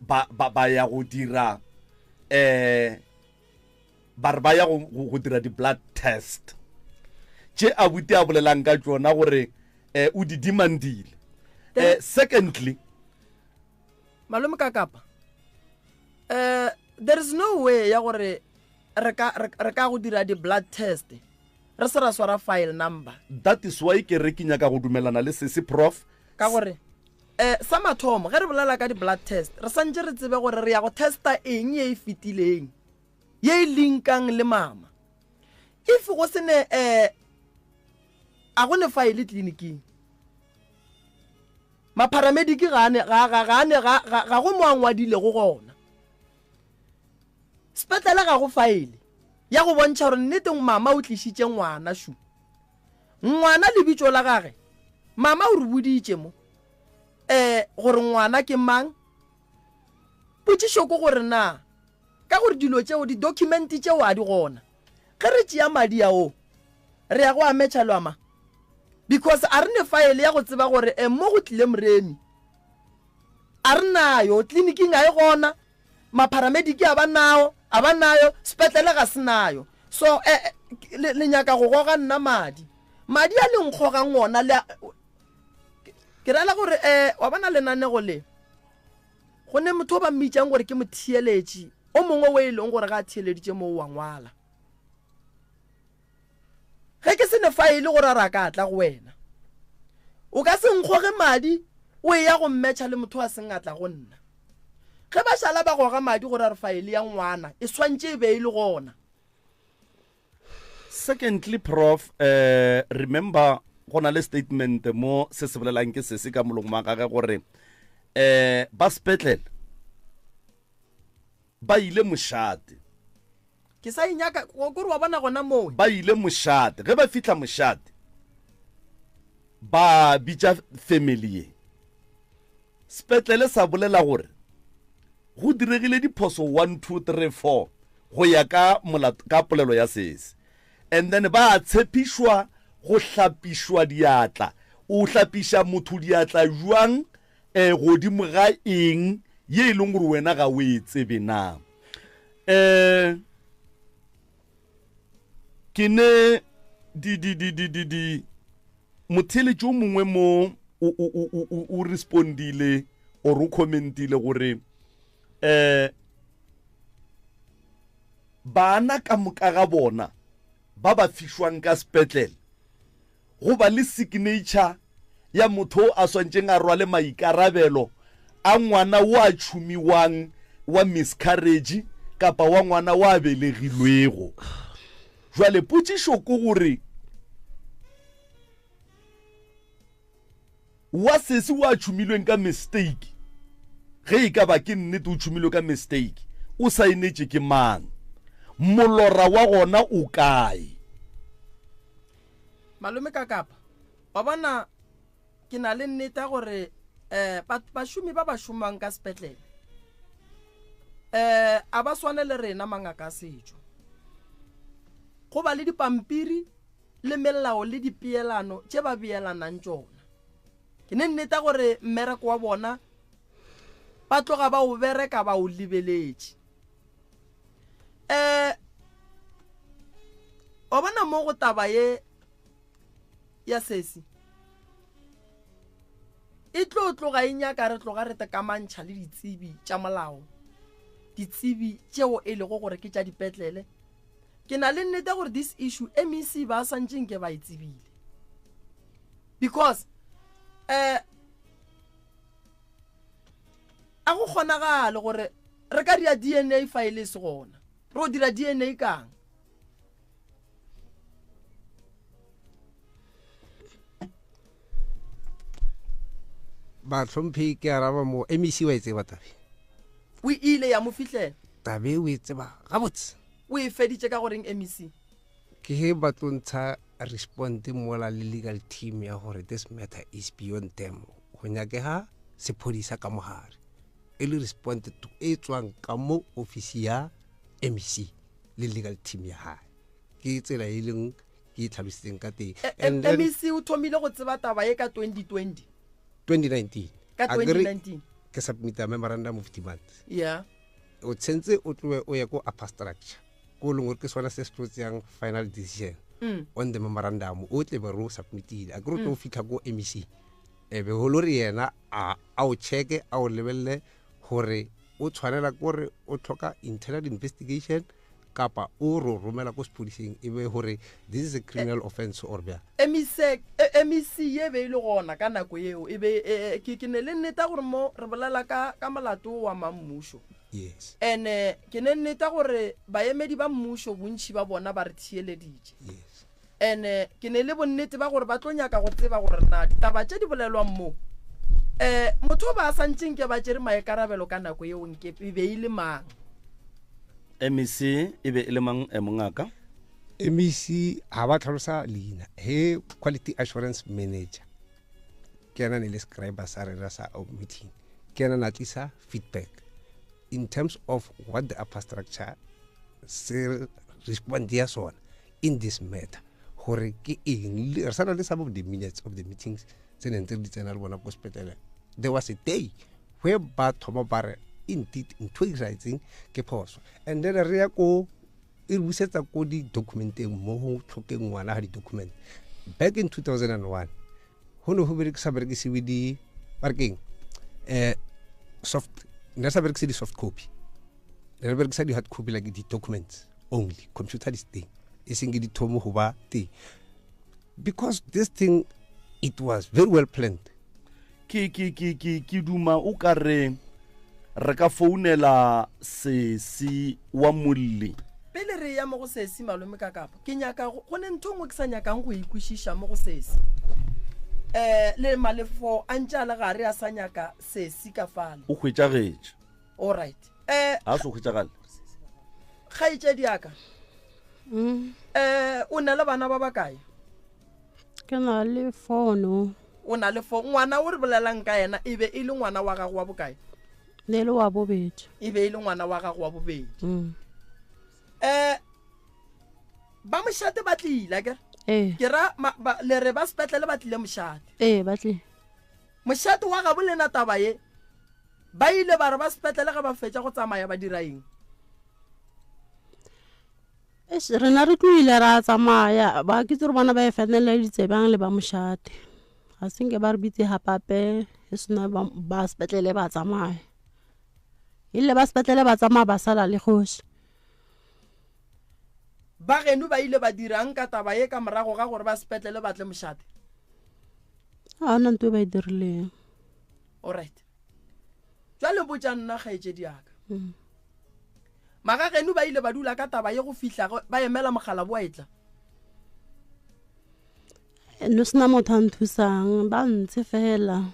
Ba ba ba ya go dira ba re ba ya go go dira di blood test. Tše abuti a bolelang ka tšona gore o di demandile. Secondly, Malome ka kapa there is no way ya gore re ka re ka go dira di blood test. Re se ra swara file number. That is why ke re ke nyaka go dumelana le sesi Prof. Ka gore um sa mathomo ge re bolela ka di-blood test, re santše re tsebe gore re ya go testa eng ye e fetileng, ye e linkang le mama. If go se ne um a go ne file tleliniking, mapharamediki ga ne ga ga ga ne ga ga go mo a ngwadilego gona. Sepetlele ga go file ya go bontšha gore nnete mama o tlišitše ngwana šu. Ngwana lebitso la gage, mama o re boditše mo um gore ngwana ke mang. Potšišo ke gore na ka gore dilo tšeo di-document tšeo a di gona, ge re tšea madi ao re ya go a metšha lwama, because a re ne file ya go tseba gore um mo go tlile Moremi, a re nayo tleliniking, a e gona, mapharamediki a ba nao, a ba nayo, sepetlele ga se nayo. So eh, le, le nyaka go goga nna madi, madi a le nkgogang ona le ke rela gore um wa bona lenanego le go ne motho o ba mmitšang gore ke motheeletši o mongwe o e leng gore ga a theeleditše mo wa ngwala. Ge ke se ne file gore a re a ka tla go wena, o ka se nkgoge madi o e ya go mmetšha le motho a seng a tla go nna. Ge ba šala ba goga madi gore a re file ya ngwana e swantše e be e le gona. Secondly Prof, remember go na le statement mo se se bolelang ke sese ka molomo wa gage gore um ba sepetlele ba ile mošate. Ke sa inyaka kore wa bona gona mowe. Ba ile mošate, ge ba fihla mošate ba bitša family ye. Sepetlele sa bolela gore go diregile diphoso 1 2 3 4 go ya ka molato, ka polelo ya sese, and then ba tshepišwa go hlapišwa diatla. O hlapiša motho diatla jwang um godimo ga eng ye e leng gore wena ga o e tsebe na? Um ke ne di di di di di di motheeletši o mongwe mo o o o o o respondile or o commentile gore um bana ka moka ga bona ba ba fišwang ka sepetlele go ba le signature ya motho a swantšeng a rwale maikarabelo a ngwana wo a tšhumiwang wa miscarriage kapa wa ngwana wa belegilwego. Jwale potšišo ke gore wa sesi wa tšhumilweng ka mistake, ge e ka ba ke nnete o tšhumilwe ka mistake, o saenetše ke mang? Molora wa gona o kae? Malome ka kapa wa bona ke na le nnete ya gore um bašomi ba ba šomang ka sepetlele um a ba swane le rena mangaka a setšo. Go ba le dipampiri le melao le dipeelano tše ba beelanang tšona. Ke ne nnete ya gore mmereko wa bona ba tloga ba o bereka ba o lebeletše. Um wa bona mo go taba ye ya sesi e tlo tloga e nyaka re tloga re tekamantšha le ditsebi tša molao, ditsebi tšeo e lego gore ke tša dipetlele. Ke na le nnete gore this issue MEC ba santše nke ba e tsebile, because um a go kgonagale gore re ka dira DNA file e se gona. Re o dira DNA kang? Bahlomphei, ke araba mo MEC wa e tseba tabe. O ile ya mo fihlela. Tabe o e tseba gabotse. O e feditše ka goreng MEC? Ke ge ba tlo ntsha respond mola le legal team ya gore this matter is beyond them, go nyakega sephodisa ka mogare, e le respond to e tswang ka mo office ya MEC le legal team ya gae. Ke tsela e leng ke e tlhalositseng ka teng. And then MEC o thomile go tseba taba ye ka 2020? 2019. Ka 2019 ke submita memorandum of demand. Yeah. O tshentse o tloe o ye ko upper structure ko leng gore ke sona se se tlo tseyang final decision on the memorandum o tle be re o submitile. A ke re o tlo fitlha ko MEC, e be go le gore yena a o checke, a o lebelele gore o tshwanela ke gore o tlhoka internal investigation Kapa o ro romela ko sepodiseng e be gore this is a criminal offense or bjang? MEC MEC ye be e le gona ka nako yeo e be ke ke ne le nneta gore mo re bolela ka ka molato wa mammušo. Yes. Ene ke ne nneta gore baemedi ba mmušo bontši ba bona ba re theeleditše. Yes. Ene ke ne le bonnete ba gore ba tlo nyaka go tseba gore na ditaba tše di bolelwang mo um motho o ba a santše nke ba tšere maikarabelo ka nako yeo nke e be e le mang. MEC e be e le mang eh, mongaka? MEC ga ba tlhalosa leina he quality assurance manager ke ena ne le scriber sa rena sa meeting ke ena na tlisa feedback in terms of what the upper structure se respond ya sona in this matter gore ke eng. Re sana le some of the minutes of the meetings tse neng tse re di tsena le bona ko sepetlele. There was a day where ba thoma ba re indeed ntho e diragetseng ke phoso, and then re ya ko e re busetsa ko di-documenteng mo go tlhokeng ngwana ga di-document. Back in 2001 go ne go sa berekisiwe di ba re keng soft, ne re sa berekise di-soft copy, ne re berekisa di-hard copy like di-documents only. Computer di teng e seng ke di thomo go ba teng because this thing it was very well planned. Ke ke ke ke ke duma o ka re re ka founela sesi wa molli. Pele re ya mo go sesi malome ka kapa ke nyaka go ne ntho nngwe ke sa nyakang go ikwešiša mo go sesi. Um le malefo a ntše a le gare a sa nyaka sesi ka fale. O hwetšagetše. Alright. Um ga se o hwetšagale. Kgaetšedi ya ka. Um o na le bana ba bakae? Ke na le fono. O na le fo ngwana o re bolelang ka yena e be e le ngwana wa gago wa bokae? Ne le wa bobedi. E be e le ngwana wa gago wa bobedi. Mm. Ba mošate ba tlile akere? Ee. Ke ra le re ba sepetlele ba tlile mošate. Ee, ba tlile. Mošate wa gabo lena taba ye ba ile ba re ba sepetlele ge ba fetša go tsamaya ba dira eng? Eish, rena re tlohile ra tsamaya ba ke tsere bona ba e feneleditse bjang le ba mošate ga se nke ba re bitse gapape e sena ba sepetlele ba tsamaya ile ba sepetlele ba tsamaya ba sala le kgoši. Ba geno ba ile ba dirang ka taba ye ka morago ga gore ba sepetlele ba tle mošate? Ga ona ntho e ba e dirileng. Alright, jwale botša nna kgaetšedi yaka. Magageno ba ile ba dula ka taba ye go fihla ba emela mogala bo a etla. No sena motho a nthusang ba ntshe fela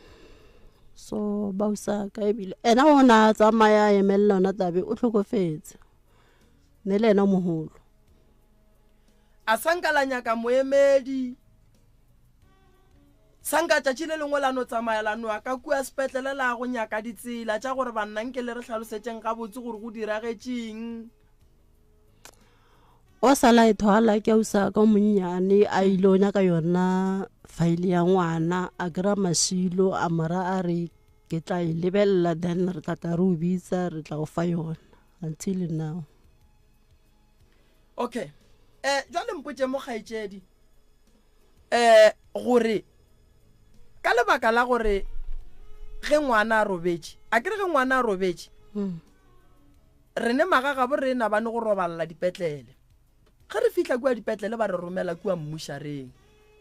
so ba usaka ebile ena o na tsamaya a emelela yona tabe o tlhokofetse ne le ena mogolo. A sanka la nyaka moemedi sanka tšatši le lengwe la no tsamaya la noa ka kua sepetlele la go nyaka ditsela tša gore banna nke le re hlalosetšeng gabotse gore go diragetšeng. O sala e thwala ke ausa ka monnyane a ile o nyaka yona file ya ngwana a kry-a mašilo a mora a re ke tla e lebelela then re tla tla re o bitsa re tla go fa yona until now. Okay, jwale mpotše mo kgaetšedi gore ka lebaka la gore ge ngwana a robetše a kere ge ngwana a robetše re ne magagabo re na bane go robalela dipetlele ge re fihla kua dipetlele ba re romela kua mmušareng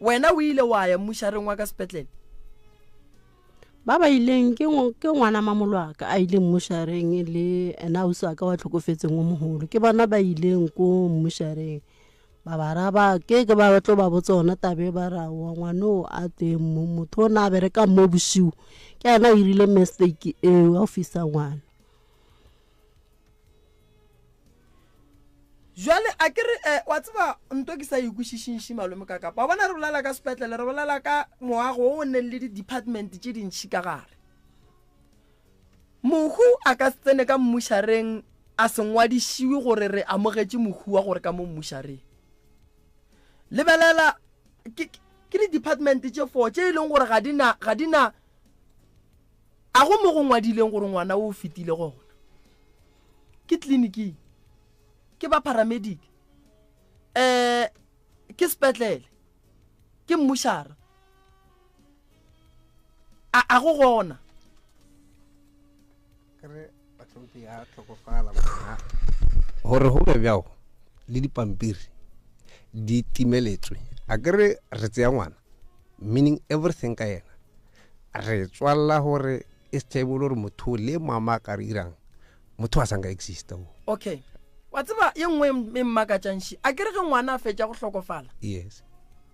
wena o ile wa ya mmušareng wa ka sepetlele? Ba ba ileng ke ngwana mamolwaka a ile mmušareng le ena ausi wa ka wa tlhokofetseng o mogolo ke bona ba ileng ko mmušareng ba ba raba ke ke ba tlo ba botsa ona tabe ba ra wa ngwano a teng mo motho o na bereka mo bosiu ke ena o irile mistake eo a o fisa ngwana. Jwale a ke re wa tseba nto ke sa ikwešišeng malome ka kapa wa bona re bolela ka sepetlele re bolela ka moago o neng le di-department tše dintšhi ka gare. Mohu a ka se tsene ka mmušareng a se ngwadišiwe gore re amogetše mohu wa gore ka mo mmušareng. Lebelela ke di-department tše four tše e leng gore ga di na a go mo go ngwadileng gore ngwana o fetile gona. Ke tleliniking, ke ba paramedic, ke sepetlele, ke mmušara a go gona. Kere batlhompi ya tlhokofala ngwana gore go be bjao le dipampiri di timeletswe a kere re tseya ngwana meaning everything ka yena re tswalla gore e stable gore motho le mama a ka re irang motho a sanka exista o. Okay, wa tseba ye nngwe e mmakatšangši a kere ge ngwana a fetša go hlokofala, yes,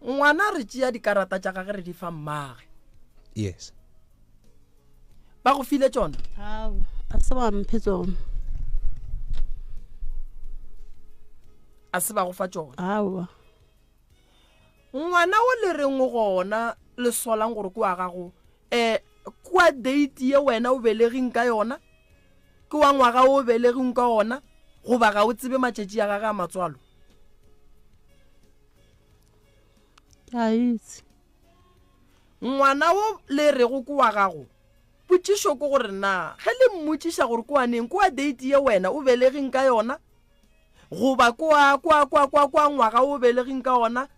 ngwana re tšea dikarata tša gage re di fa mmage. Yes. Ba go file tšona? Ao, a se ba mphe tsona. A se ba go fa tšona? Aowa. Ngwana o le reng gona le solang gore ke wa gago, um kwa date ye wena o beleging ka yona, ke wa ngwaga o beleging ka ona, goba ga o tsebe matšatši a gage a matswalo? Ke a itse. Ngwana o le rego ke wa gago, potšišo ke gore na ge le mmotšiša gore ke wa neng, ke wa date ye wena o beleging ka yona, goba ke wa, kwa, kwa, kwa, kwa ngwaga o beleging ka ona,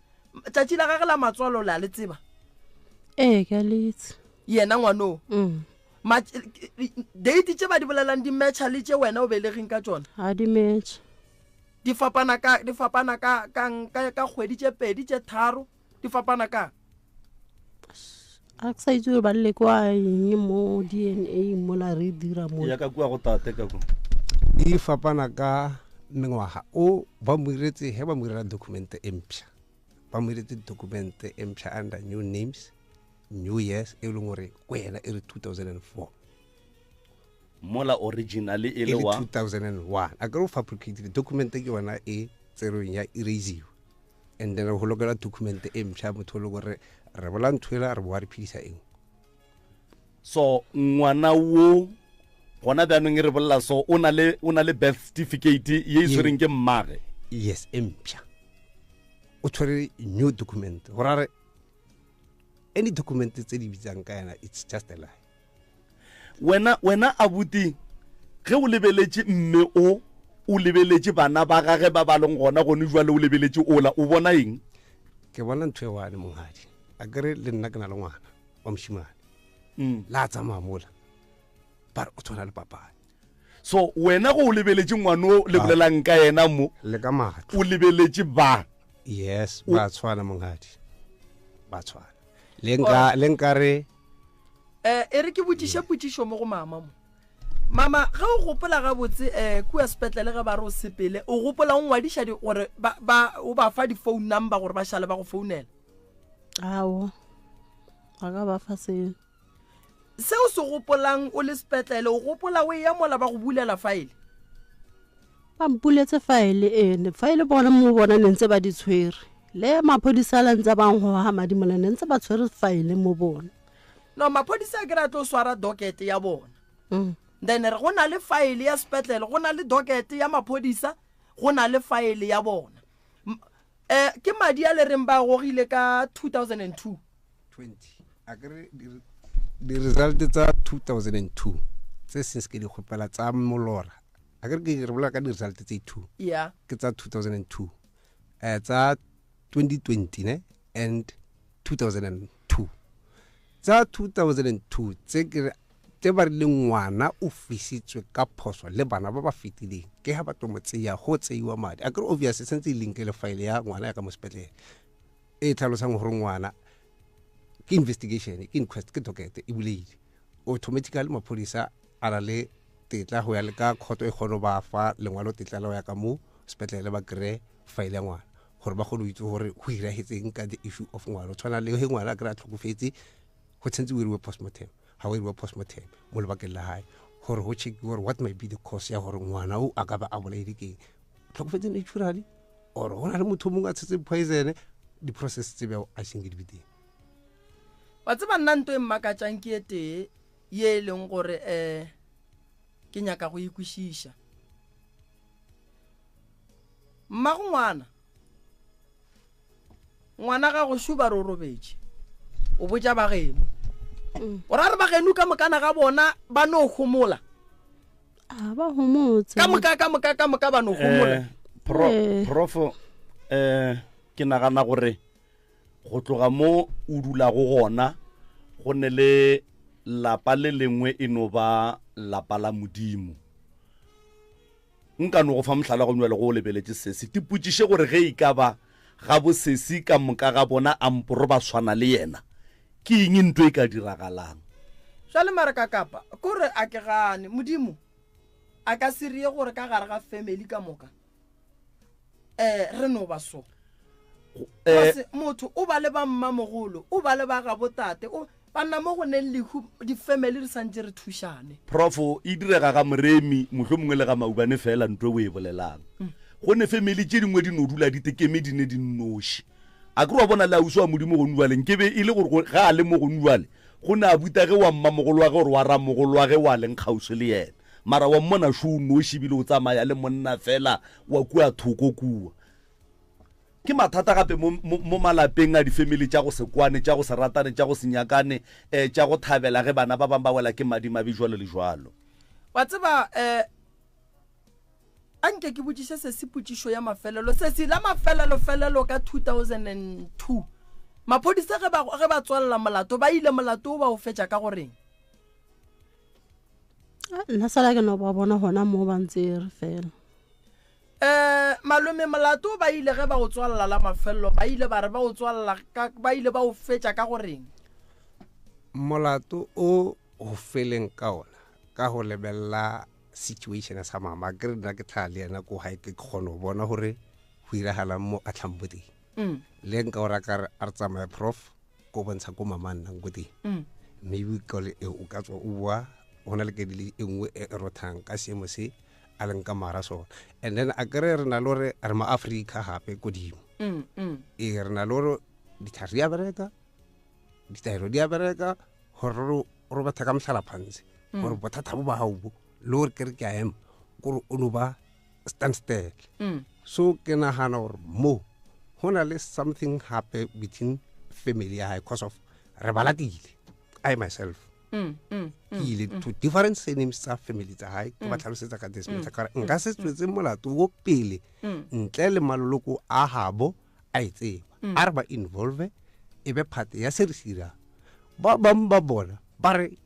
tšatši la gage la matswalo le a le tseba? Ee, ke a le itse. Yena ngwanoo? Date tše ba di bolelang di matcha le tše wena o beleging ka tšona? Ga di matche. Di fapana ka, di fapana ka, ka, ka, ka kgwedi tše pedi, tše tharo, di fapana ka? A ke sa itse gore ba lle kwa eng mo DNA mola re dira mo. Ya ka kua go tate ka kwa. Di fapana ka mengwaga o ba mo iretse he ba mo irela document e mpsha, ba mo iretse document e mpsha under new names, new years, e leng gore ko yena e re 2004 mola original e le wa 2001. A kere o fabricated document, ke yona e tserweng ya erasiwa, and then go lokela document e mpsha motho o le gore re bola ntho ela re boa re phedisa eng. So ngwana wo gona bjanong e re bolela so o na le, o na le birth certificate ye e tshwereng ke mmage? Yes, e mpsha, o tshwere new document, go ra re any document tse di bitsang ka yena it's just a lie. Wena, wena abuti, ge o lebeletše mme o, o lebeletše bana ba gage ba ba leng gona gone jwale, o lebeletše ola, o bona eng? Ke bona ntho e one, monghadi. A kere le nna ke na le ngwana wa mošimane, la tsamaya mola ba re o tshwana le papae. So wena go o lebeletše ngwano le bolelang ka yena mo, le ka matlo o lebeletše ba? Yes, ba tshwana, monghadi, ba tshwana. Le nka le nkare E re ke botšiše potšišo mo go mama mo. Mama, ge o gopola gabotse um kua sepetlele ge ba re o sepele, o gopola o ngwadiša gore ba, ba, o ba fa di-phone number gore ba šale ba go founela? Ao, ga ka ba fa seo. Se o se gopolang o le sepetlele, o gopola o eya mola ba go bulela file? Ba mpuletse file ene, file bona mo bona ne ntse ba di tshwere. Le maphodisa la ntse ba ngoga madi mola ne ntse ba tshwere file mo bona. No, maphodisa a kere a tlo swara docket ya bona. Then re go na le file ya sepetlele, go na le docket ya maphodisa, go na le file ya bona. Ke madi a le reng ba gogile ka 2002. 20 a kere di-result tsa 2002 tse since ke di kgopela tsa molora, a kere ke re bolela ka di-result tse two, ke tsa 2002, tsa 2020 ne and 2002. Tsa 2002 tse ke tse ba rileng ngwana o fisitswe ka phoso le bana ba ba fetileng, ke ga ba tlo mo tseya go tseiwa madi. A kere obvious sentse e linke le file ya ngwana ya ka mo sepetlele e tlhalosang gore ngwana ke investigation, ke inquest, ke docket e buleile. Automatically maphodisa a na le tetla go ya le ka kgoto e kgone ba fa lengwalo tetla la go ya ka mo sepetlele ba kry file ya ngwana gore ba kgone go itse gore go iragetseng ka the issue of ngwana. O tshwana le ge ngwana a kry a tlhokofetse, go tshwanetse o iriwe postmortem. Ga o iriwe postmortem mo lebakeng la gae gore go checkiwe gore what might be the cause ya gore ngwana o a ka ba a bolaile keng, tlhokofetse naturally or go na le motho o mongwe a tshetse poison, di-process tse bjao a seng di be teng. Wa tseba nna nto e mmakatšang ke e tee ye e leng gore um ke nyaka go ikwešiša. Mmago ngwana, ngwana gago šo ba re o robetše, o botša ba geno, o ra re ba geno ka mokana ga bona ba no homola? A ba homotse. Ka moka, ka moka, ka moka ba no homola. Profo, ke nagana gore go tloga mo o dulago gona go ne le lapa le lengwe e no ba lapa la Modimo. Nka no go fa mohlala go nywale go o lebeletše sesi. Tipotšiše gore ge e ka ba ga bo sesi ka moka ga bona amporo ba swana le yena, ke eng nto e ka diragalang? Jwale mara ka kapa kore a ke gane Modimo a ka se rie gore ka gare ga family ka moka eh re no ba so. Eh, motho o ba le ba mmamogolo o ba le ba gabo tate o banna mo go neng lehu di-family re santse re thušane. Prof e direga ga Moremi mohlomongwe le ga Maubane fela nto e o e bolelang. Go ne family tše dingwe di no dula di tekeme di ne di nnoši. A ke re wa bona le ausi wa Modimo gonu bjale nkebe e le gore ga a le mo gonu bjale go ne a buta ge wa mmamogolo wa ge gore wa ramogolo wa ge wa leng kgauswi le yena. Mara wa mmona šo o noši ebile o tsamaya le monna fela wa kua thoko kua. Ke mathata gape mo, mo, mo malapeng a difemili tša go se kwane, tša go se ratane, tša go se nyakane, eh, tša go thabela ge bana ba bang ba wela ke madimabe jwalo le jwalo. Wa tseba, eh, a nke ke botšiše sesi potšišo ya mafelelo. Sesi, la mafelelo-felelo ka 2002, maphodisa ge ba, ge ba tswalela molato, ba ile molato o ba o fetša ka go reng? Nna sala ke no ba bona gona mo ba ntsere fela. Um malome, molato ba ile ge ba o tswalela la mafelelo, ba ile ba re ba o tswalela ka, ba ile ba o fetša ka go reng? Molato o go feleng ka ona ka go lebelela situation sa mama, ke re nna ke tlhaa le yena ko gae, ke kgona go bona gore go iragalang mo a tlhang bo teng. Le nka o raka re a re tsamaye prof ko bontsha ko mama a nnang ko teng. Maybe ka le o ka tswa o bua go na le kedile e nngwe e e rothang ka seemo se a leng ka mara sona. And then a kere re na le gore re ma Africa gape kodimo. Ee, re na le gore ditlhare di a bereka, ditaelo di a bereka, gore re betha ka mohlala phanse gore bothata bo ba gago bo le gore ke re ke a ema kore o no ba standstill. So ke nagana gore mo go na le something gape between family ya gae, cause of re ba latile. I myself ke ile to different surnames tsa family tsa gae, ke ba tlhalosetsa ka this matter, ka gore nka se tswetse molato wo pele ntle le maloloko a gabo a e tseba, a re ba involve e be part ya se re se dirang. Ba bangwe ba bona ba re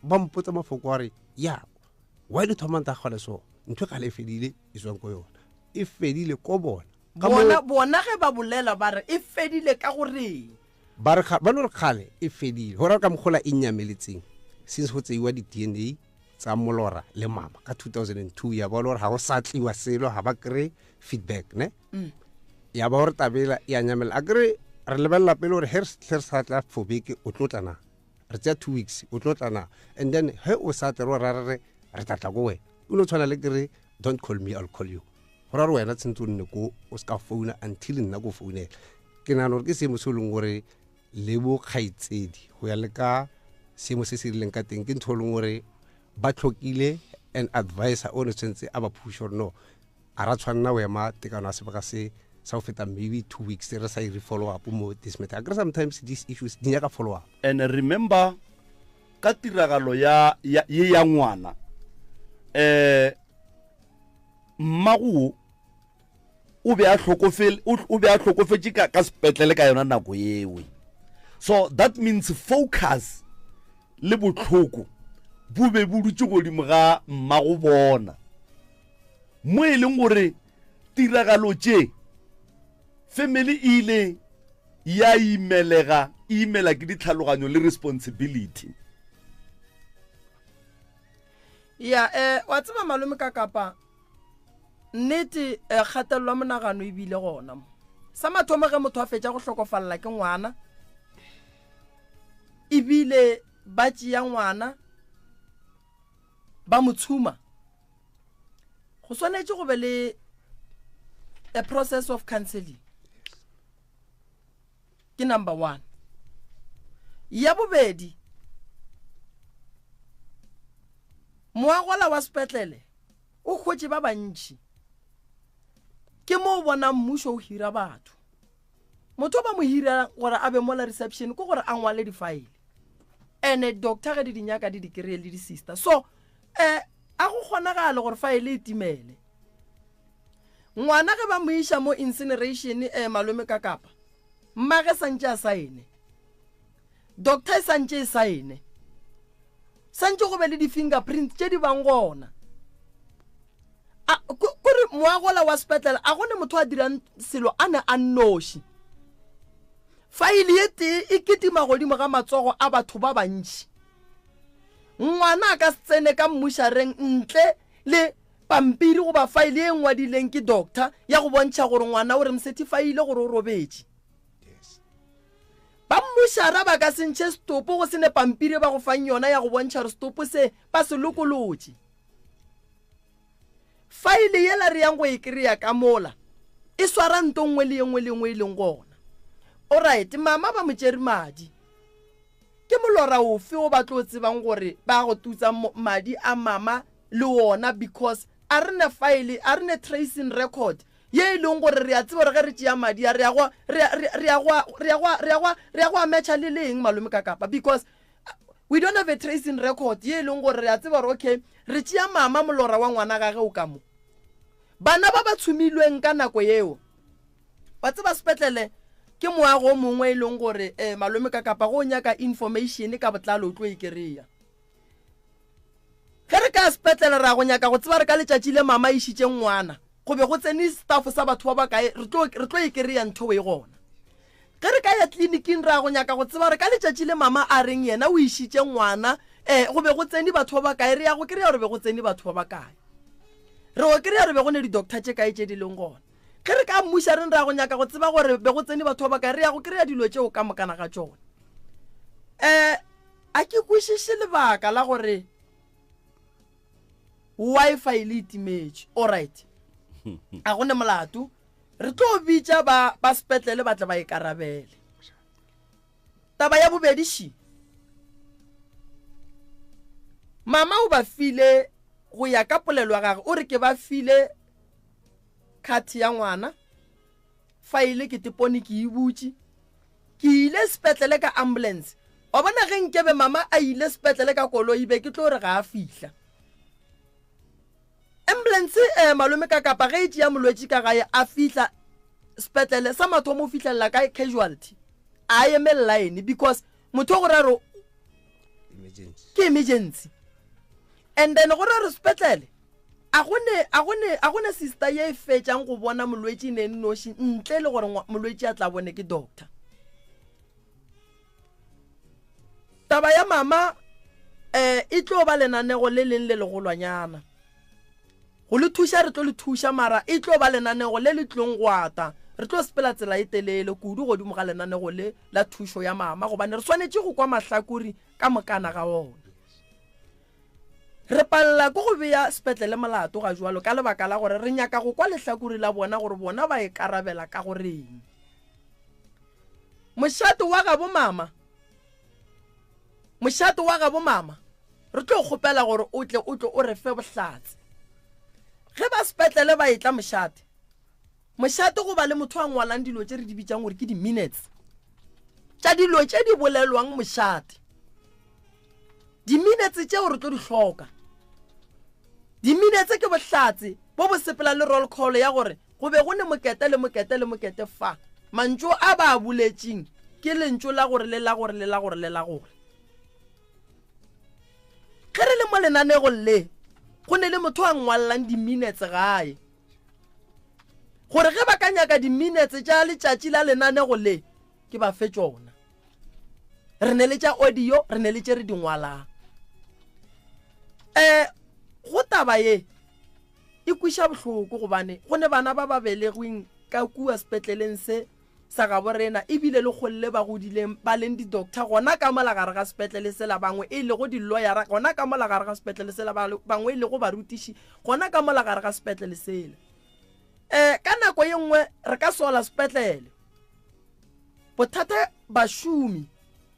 ba mpotsa mafoko a re ya why le thomang ta gole so ntho e kgale e fedile e tswang ko yona e fedile ko bona. Ka mo- Bona, bona ge ba bolela ba re e fedile ka goreng? Ba re ba no re kgale e fedile go ra ka mogola e nyameletseng since go tseiwa di-D_N_A tsa molora le mama ka 2002, ya ba le gore ga go sa tliwa selo, ga ba kry feedback ne. Ya ba gore tabela ya nyamela. A kere re lebelela pele gore he re sa tla for beke o tlo tla na, re tseya 2 weeks o tlo tla na, and then he o sa tle re ra re re tla tla ko wena. O no tshwana le kere don't call me, I'll call you, go ra gore wena tshwanetse o nne ko o se ka founa until nna ko founela. Ke nagana gore ke seemo se e leng gore le bo kgaitsedi go ya le ka seemo se se rileng ka teng, ke ntho e leng gore ba tlhokile an advisor o ne tshwanetse a ba push gore no a ra tshwanela go ema tekano ya sebaka se sa go feta maybe 2 weeks re sa ire follow up mo this matter. Akere sometimes these issues di nyaka follow up. And remember ka tiragalo ya ya ye ya ngwana, eh mmago o be a hlokofele, o be a hlokofetše ka ka sepetlele ka yona nako yewe. So that means focus le bohloko bo be bo dutše godimo ga mmago bona, mo e leng gore tiragalo tše family e ile ya imelega, e imela ke ditlhaloganyo le responsibility. Ya, eh wa tseba malome ka kapa nnete, eh, kgatelelo ya monagano e bile gona mo. Sa mathomo ge motho a fetša go hlokofalela ke ngwana, ebile ba tšea ngwana ba mo tshuma, go swanetše go be le a process of counseling, ke number 1. Ya bobedi, moagola wa sepetlele o hwetše ba bantši, ke mo o bonang mmušo o hira batho. Motho ba mo hira gore a be mola reception ke gore a ngwale di-file, ene doctor ge di di nyaka di di kry-e le di-sister. So a go kgonagale gore file e timele. Ngwana ge ba mo iša mo incineration, malome ka kapa mmage santše a saene, doctor e santše e saene, santše go be le di-fingerprint tše di bang gona. moagola wa sepetlele a gone motho a dirang selo a ne a nnoši. Faele ye tee e kitima godimo ga matsogo a batho ba bantši. Ngwana a ka se tsene ka mmušareng ntle le pampiri goba faele ye e ngwadileng ke doctor ya go bontšha gore ngwana o re msetifaile gore o robetše. Ba mmušara ba ka se ntšhe setopo go se ne pampiri ba go fang yona ya go bontšha gore setopo se ba se lokolotše. Faele yela re yang go e kry-a ka mola e swara nto nngwe le ye nngwe le nngwe e leng gona. Alright, mama ba mo tšere madi. Ke molora ofe o ba tlo tsebang gore ba go tutsa madi a mama le wona because a re ne file, a re ne tracing record ye e leng gore re a tseba gore ge re tšea madi a re ya go re ya go re ya go re ya go re ya go a matcha le leng malome ka kapa because we don't have a tracing record ye e leng gore re a tseba gore okay re tšea mama molora wa ngwana gage o ka mo. Bana ba ba tshumilweng ka nako yeo wa tseba sepetlele ke moago o mongwe e leng gore um malome ka kapa go nyaka information ka botlalo o tlo e kry-a. Ge re ka sepetlele ra go nyaka go tseba re ka letšatši le mama išitše ngwana go be go tsene staff sa batho ba bakae, re tlo e kry-a ntho e gona. Ge re ka ya tleliniking ra go nyaka go tseba re ka letšatši le mama a reng yena o išitše ngwana um go be go tsene batho ba bakae, re ya go kry-a gore be go tsene batho ba bakae, re go kry-a re be go ne di-doctor tše kae tše di leng gona. Ge re ka mmuša reng ra go nyaka go tseba gore be go tsene batho ba bakae, re ya go kry-a dilo tšeo ka mokana ga tšona. A ke kwešiše lebaka la gore Wi-Fi le itimetše. Alright, a go ne molato, re tlo bitša ba ba sepetlele ba tle ba ikarabele. Taba ya bobedi ši, mama o ba file go ya ka polelo ya gagwe, o re ke ba file card ya ngwana, faele ke tepone ke e butše, ke ile sepetlele ka ambulance. Wa bona ge nkebe mama a ile sepetlele ka koloi be ke tlo re ga a fihla. Ambulance malome ka kapa ge e tšea molwetši ka gae a fihla sepetlele sa mathomo o fihlelela ka casualty, a eme line because motho o go ra re ke emergency, and then go ra re sepetlele a go ne sister ye e fetšang go bona molwetši ne nnoši ntle le gore molwetši a tla bone ke doctor. Taba ya mama e tlo ba lenanego le leng le legolwanyana go le thuša, re tlo le thuša, mara e tlo ba lenanego le le tlong go ata. Re tlo sepela tsela e telele kudu godimo ga lenanego le la thušo ya mama, gobane re swanetše go kwa mahlakori ka mokana ga ona. Re palela ke go bea sepetlele molato ga jwalo ka lebaka la gore re nyaka go kwa lehlakori la bona gore bona ba ikarabela ka goreng. Mošate wa gabo mama, mošate wa gabo mama, re tlo kgopela gore o tle o tlo o re fe bohlatse. Ge ba sepetlele ba etla mošate, mošate go ba le motho a ngwalang dilo tše re di bitšang gore ke di-minutes tša dilo tše di bolelwang mošate. Di-minutes tšeo re tlo di hloka. Di-minutes ke bohlatse bo bo sepela le roll call ya gore go be go ne mokete le mokete le mokete fa. Mantšu a ba a boletšeng ke lentšu la gore le la gore le la gore le la gore. Ge re le mo lenanegong le, go ne le motho a ngwalelang di-minutes gae gore ge ba ka nyaka di-minutes tša letšatši la lenanego le ke ba fe tšona. Re ne le tša audio, re ne le tše re di ngwalang. Go taba ye e kwiša bohloko gobane go ne bana ba ba belegweng ka kua sepetleleng se sa gabo rena, ebile le kgolle ba godileng ba leng di-doctor gona ka mola gare ga sepetlele sela, bangwe e lego di-lawyera gona ka mola gare ga sepetlele sela, bangwe e lego barutiši gona ka mola gare ga sepetlele sela. Ka nako ye nngwe re ka sola sepetlele. Bothata bašomi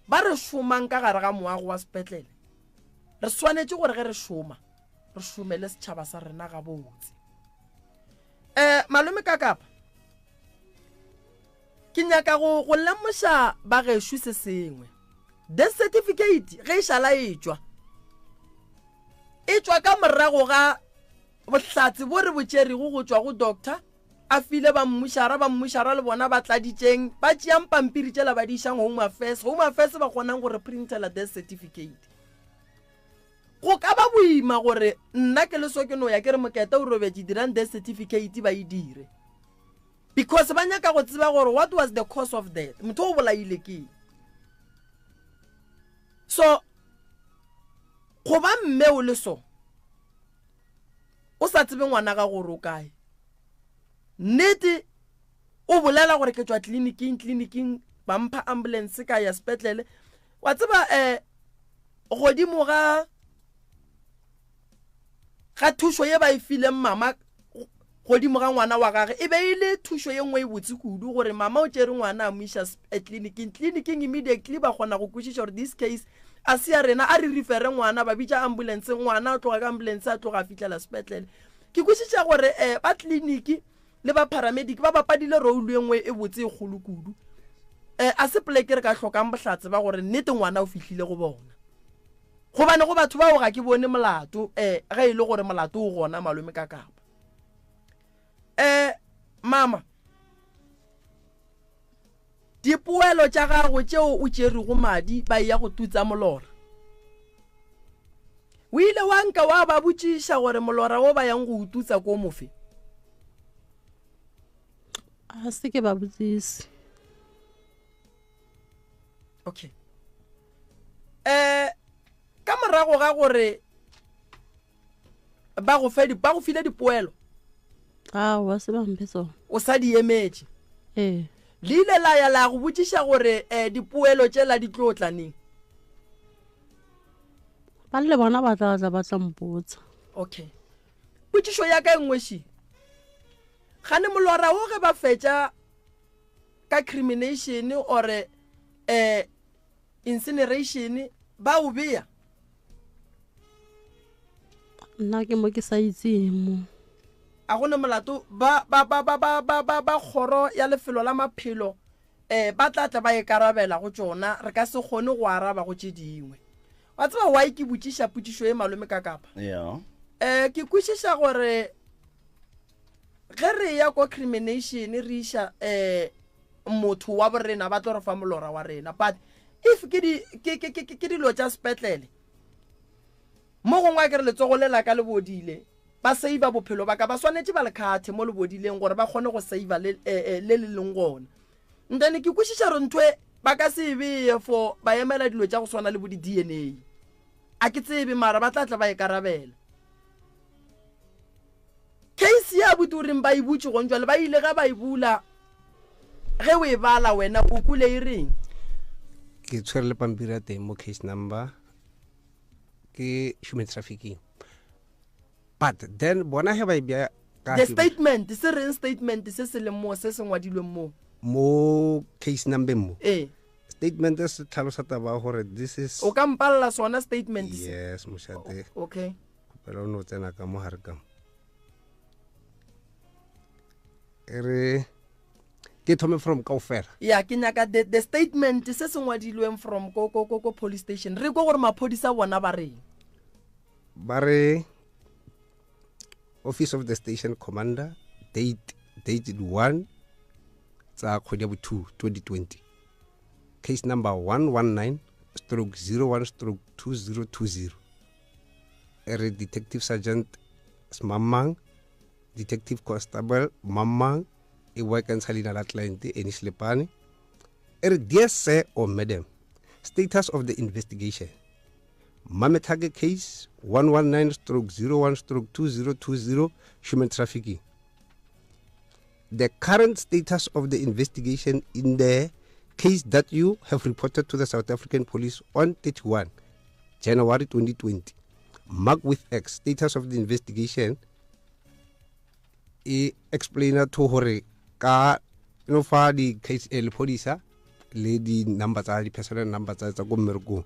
ba re šomang ka gare ga moago wa sepetlele, re swanetše gore ge re šoma re šomele setšhaba sa rena gabotse. Malome ka kapa ke nyaka go lemoša bagešo se sengwe. Death certificate ge e šala e tšwa, e tšwa ka morago ga bohlatse bo re bo tšerego go tšwa go doctor a file ba mmušara, ba mmušara le bona ba tladitšeng, ba tšeang pampiri tšela ba di išang Home Affairs, Home Affairs ba kgonang go re printela death certificate. Go ka ba boima gore nna ke le so ke no ya ke re moketa o robetše dirang death certificate ba e dire because ba nyaka go tseba gore what was the cause of death, motho o bolaile ke. So go ba mme o le so o sa tsebe ngwana ga gore o kae, nnete o bolela gore ke tšwa tleliniking, tleliniking ba mpha ambulance ka ya sepetlele. Wa tseba godimo ga ga thušo ye ba e fileng mama godimo ga ngwana wa gage, e be e le thušo ye nngwe e botse kudu gore mama o tšere ngwana a mo iša tleliniking. Tleliniking immediately ba kgona go kwešiša gore this case a se ya rena, a re refere ngwana, ba bitša ambulance, ngwana a tloga ka ambulance a tloga a fihlela sepetlele. Ke kwešiša gore ba tleliniki le ba paramedic ba bapadile role ye nngwe e botse e kgolo kudu. A se poleke re ka hlokang bohlatse ba gore nnete ngwana o fihlile go bona, gobane go batho bao ga ke bone molato ge e le gore molato o gona malome ka kapa. Mama, dipoelo tša gago tšeo o tšerego madi ba ya go tutsa molora, o ile wa nka wa ba botšiša gore molora wo ba yang go ututsa ko mofe? A se ke ba botsise. Okay. Ka morago ga gore ba go fe ba go file dipoelo? Aowa, se ba mphe tsona. O sa di emetše? Ee. Le ile la ya la go botšiša gore dipoelo tšela di tlo tla neng? Ba le bona ba tla tla ba tla mpotsa. Okay. Potšišo ya ka e nngwe še, gane molora wo ge ba fetša ka crimination or incineration ba o bea? Nna ke mo ke sa itseng mo. A go ne molato ba ba ba ba ba ba ba ba kgoro ya lefelo la maphelo ba tla tla ba e karabela go tšona, re ka se kgone go araba go tše dingwe. Wa tseba why ke botšiša potšišo ye malome ka kapa? Yeah. Ke kwešiša gore ge re ya ko crimination re iša motho wa borena ba tlo re fa molora wa rena, but if ke di ke ke ke ke dilo tša sepetlele mo gongwe a ke re letsogo le la ka le bodile, ba save bophelo ba ka, ba swanetše ba le khathe mo le bodileng gore ba kgone go save le le le leng gona. And then ke kwešiša gore ntho e ba ka se e beye for ba emela dilo tša go swana le bo di-D_N_A, a ke tsebe mara ba tla tla ba e karabela. Case ya abuti o reng ba e butše gong jwale, ba ile ge ba e bula, ge o e bala wena o kule e reng? Ke tshwere le pampiri ya teng mo, case number ke human trafficking, but then bona ge ba e bea ka the statement se reng, statement se se leng mo, se se ngwadilweng mo mo case number mo? Ee. Statement se tlhalosa taba ya gore this is O ka mpalela sona statement se? Yes, mošate. Okay. Kgopela o no tsena ka mo gare ka mo, e re ke thome from kaofela. Ya, ke nyaka the statement se se ngwadilweng from ko ko ko ko police station, re ko gore maphodisa bona ba reng. Ba re office of the station commander, date dated 1 tsa kgwedi ya bo 2 2020, case number 119/01/2020. E re detective sergeant Smamang, detective constable Mamang, e boa ka ntsha leina la client Enish Lepane. E re dear sir or madam, status of the investigation, Mamethake case 119/01/2020, human trafficking. The current status of the investigation in the case that you have reported to the South African police on 31 January 2020, mark with X. Status of the investigation e explainer to gore ka no fa di case lephodisa le di number tsa di personal number tsa tsa ko mmerekong,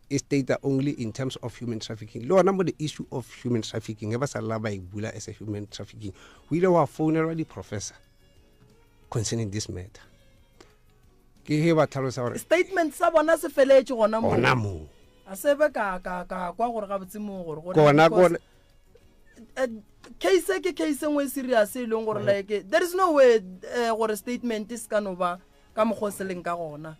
e state only in terms of human trafficking. Le ona mo the issue of human trafficking e ba sa lla ba e bula as a human trafficking, o ile wa founelwa di-professor concerning this matter, ke he ba tlhalosa gore statement sa bona se feletše gona mo. Gona moo. A se be ka ka ka kwa gore gabotse mo gore gore Kona because, kona case e ke case e nngwe e serious e leng gore like there is no way gore statement se ka no ba ka mokgwa o se leng ka gona.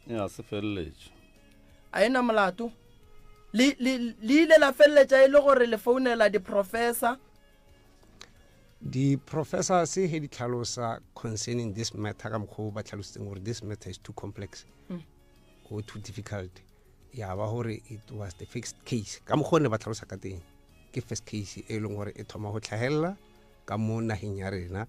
Ya se feleletše. A e na molato. Le, le, le ile la feleletša e le gore le founela di-professor. Di-professor se he di tlhalosa concerning this matter ka mokgwa o ba tlhalositseng gore this matter is too complex or too difficult. Ya ba gore it was the fixed case ka mokgwa o ne ba tlhalosa ka teng, ke first case e leng gore e thoma go tlhagelela ka mo nageng ya rena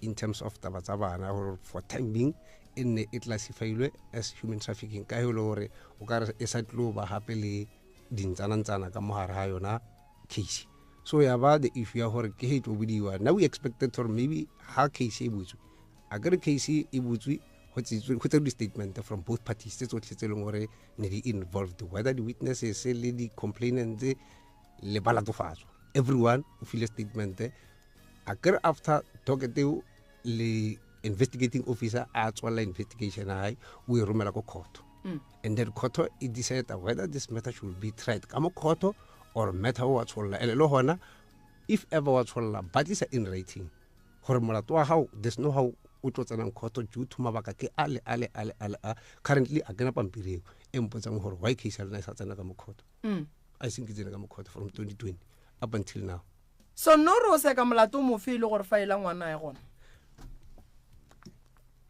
in terms of taba tsa bana, gore for time being e nne e classifilwe as human trafficking, ka e le gore o ka re e sa tlo ba gape le dintsanantsana ka mogare ga yona case. So ya ba the issue ya gore ke he tlo bodiwa. Now we expected gore maybe ha case e butswe, a kere case e butswe, go tserwe di-statement from both parties tse tsotlhe tse e leng gore ne di involved, whether di-witnesses le di-complainants le balatofatswa, everyone o file statement. A kere after docket eo le investigating officer a tswalela investigation ya hae, o e romela ko court, and then court e decide whether this matter should be tried ka mo court or matter o wa tsholola. Ene le gona if ever wa tsholola, ba tlisa in writing gore molato wa gago there's no how o tlo tsenang court due to mabaka ke a le a le a le a le a. Currently a kena pampiri eo e mpotsang gore why case ya lena e sa tsena ka mo court. A seng ke tsene ka mo court from 2020 up until now. So no re o seka molato mofe e le gore fa e la ngwana ya gona?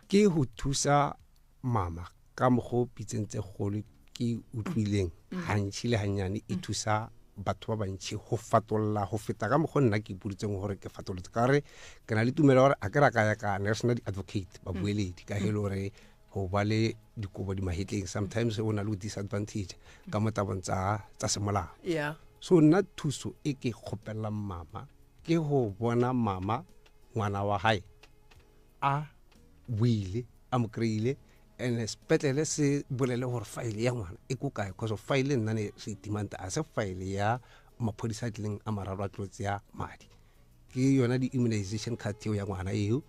Ke go thusa mama ka mokgwa o pitseng tse kgolo ke utlwileng gantši le gannyane, e thusa batho ba bantši go fatolla go feta ka mokgwa nna ke ipoditseng gore ke fatolotse, ka gore ke na le tumelo gore a ke ra ka ya ka ne re sena di-advocate, babueledi, ka he le gore go ba le dikobo di mahetleng sometimes o na le disadvantage ka mo tabong tsa semolao. So nna thuso e ke kgopelang mama ke go bona mama ngwana wa hae a buile, a mo kry-ile, and sepetlele se bolele gore file ya ngwana e ko kae, cause file nna ne se itimanta a se file ya maphodisa a tlileng a mararo a tlo tseya madi, ke yona di-immunization card eo ya ngwana eo,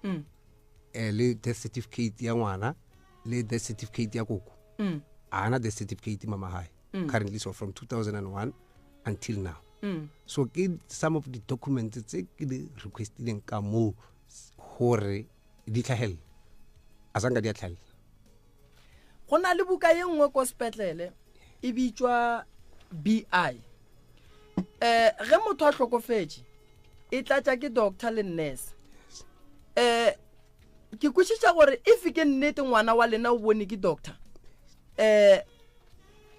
le death certificate ya ngwana le death certificate ya koko. A ana death certificate mama hae currently, so from 2001 until now. So ke some of the documents tse ke di requestileng ka moo gore di tlhagelele, a sanka di a tlhagelela. Go na le buka ye nngwe ko sepetlele e bitswa BI. Ge motho a hlokofetše e tlatša ke doctor le nurse. Ke kwešiša gore if ke nnete ngwana wa lena o bone ke doctor,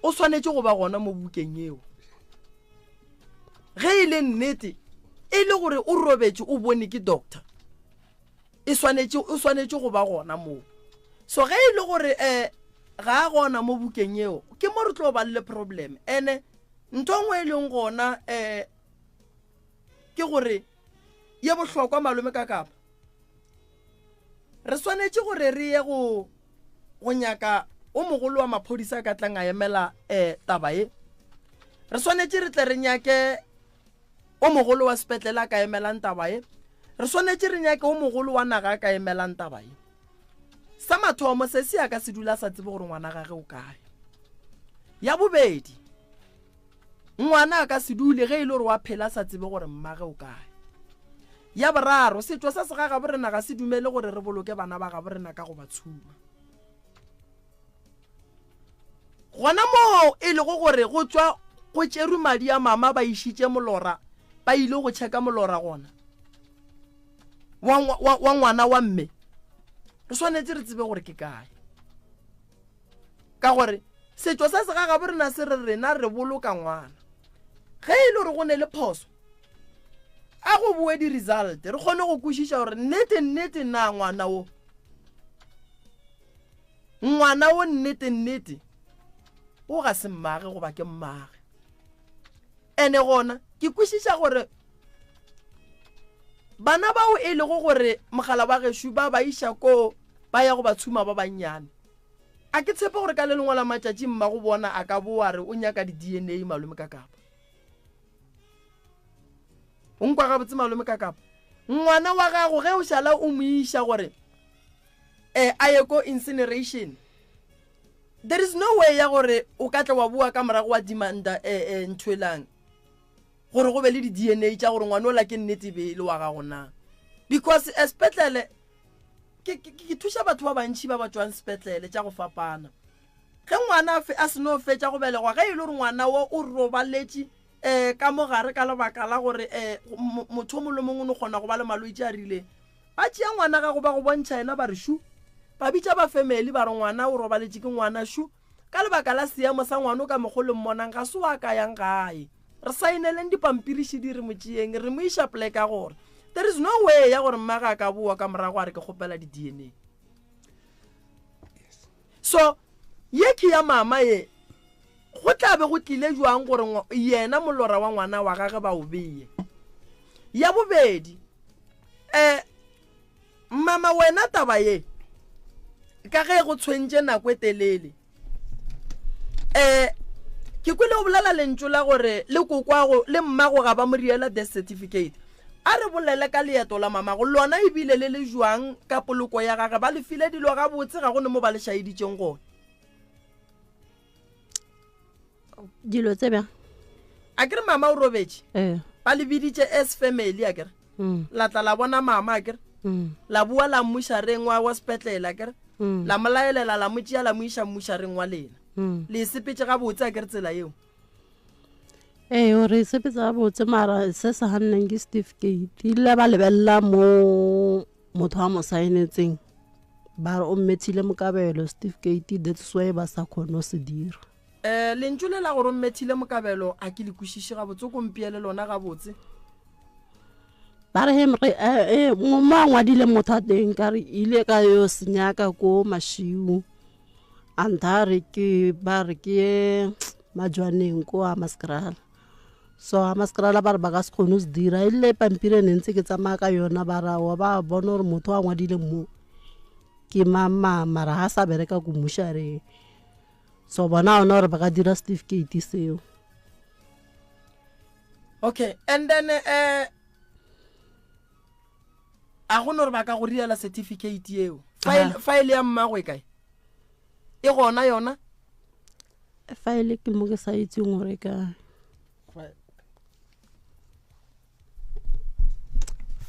o swanetše go ba gona mo bukeng eo. Ge e le nnete e le gore o robetše o bone ke doctor, e swanetše o swanetše go ba gona moo. So ge e le gore ga a gona mo bukeng eo, ke mo re tlo ba le problem. Ene ntho nngwe e leng gona ke gore ye bohlokwa malome ka kapa re swanetše gore re ye go nyaka o mogolo wa maphodisa ka tlang a emela taba e. Re swanetše re tle re nyake o mogolo wa sepetlele a ka emelang taba e. Re swanetše re nyake o mogolo wa naga a ka emelang taba e. Sa mathomo se se ya ka se dula sa tsebe gore ngwana gage o kae. Ya bobedi, ngwana a ka se dule ge e le gore wa phela sa tsebe gore mmage o kae. Ya boraro, setšo sa segagabo rena ga se dumele gore re boloke bana ba gabo rena ka go ba tshuma. Gona moo e lego gore go tšwa go tšerwe madi a mama ba išitše molora, ba ile go checka molora gona wa ngwana wa mme, re swanetše re tsebe gore ke kae. Ka gore setšo sa segagabo rena se re rena re boloka ngwana. Ge e le gore go ne le phoso, a go boe di-result re kgone go kwešiša gore nnete nnete na ngwana wo nnete nnete o ga se mmage goba ke mmage. Ene gona ke kwešiša gore bana bao e lego gore mogala wa gešo ba ba iša ko ba ya go ba tshuma ba bannyane, a ke tshepe gore ka le lengwe la matšatši mma go bona a ka boa re o nyaka di-DNA malome ka kapa. O nkwa gabotse malome ka kapa? Ngwana wa gago ge o šala o mo iša gore a ye ko incineration, there is no way ya gore o ka tla wa boa ka morago wa demanda ntho elang gore go be le di-DNA tša gore ngwana ola ke nnete be le wa gago na. Because sepetlele ke thuša batho ba bantši ba ba tšwang sepetlele tša go fapana. Ge ngwana a se no fetša go belegwa, ge e le gore ngwana wo o robaletše um ka mo gare ka lebaka la gore um motho o mongwe le mongwe o no kgona go ba le malwetši a rileng, ba tšea ngwana gago ba go bontšha yena ba re šu. Ba bitša ba family ba re ngwana o robaletše ke ngwana šu. Ka lebaka la seemo sa ngwana o ka mokgo le mmonang ga se wa ka yang gae. Re saeneleng dipampiri šidi re mo tšeeng re mo iša pleke ya gore there is no way ya gore mmage a ka bowa ka morago a re ke kgopela di-D_N_A. So ye ke ya mama ye go tla be go tlile jwang gore yena molora wa ngwana wa gage ba o beye. Ya bobedi um mama wena taba ye ka ge go tshwentše nako e telele um ke kwele o bolela lentšu la gore le kokwago le mmago ga ba mo riela death certificate. A re bolele ka leeto la mamago lona ebile le le jwang ka poloko ya gage, ba le file dilo gabotse ga go ne mo ba le šaeditšeng gona. Dilo tse bjang? A ke re mama o robetše? Ee. Ba le biditše as family a ke re? La tla la bona mama a ke re? La boa la mmušareng wa sepetlele a ke re? La mo laelela la mo tšea la mo iša mmušareng wa lena. Le e sepetše gabotse a ke re tsela yeo? Ee, o re e sepetse gabotse mara se se ganneng ke certificate. Ile ba lebelela mo motho a mo saenetseng ba re o mmethile mokabelo certificate, that's why ba sa kgone go se dira. Lentšu le la gore o mmethile mokabelo a ke le kwešiše gabotse, o ko mpeele lona gabotse. Ba re mo a ngwadile motho a teng ka re ile ka yo senyaka ko mašiu a ntha re ke ba re ke ye majwaneng ko a maskrala. So a maskrala ba re ba ka se kgone go se dira, e le pampiri e ne ntse ke tsamaya ka yona ba ra wa ba bona gore motho a ngwadile mo ke mang mara ha sa bereka ko mmušareng. So bona ona gore ba ka dira certificate seo. Okay, and then a go no re ba ka go riela certificate yeo. File ya mmago e kae? E gona yona? File ke mo ke sa itseng gore kae.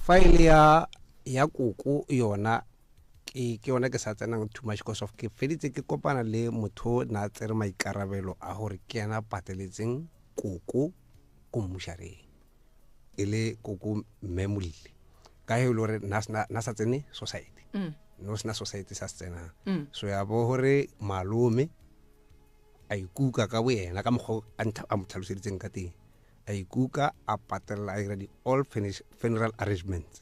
File ya koko yona ke yona ke sa tsenang too much because of ke feditse ke kopana le motho na tsere maikarabelo a gore ke yena pateletseng koko ko mmušareng e le koko mme Molile ka he e le gore na sa tsene society. No sena society sa se tsenang. So ya bo gore malome a ikuka ka boyena ka mokgwa a mo tlhaloseditseng ka teng, a ikuka a patella a dira di all funeral arrangements.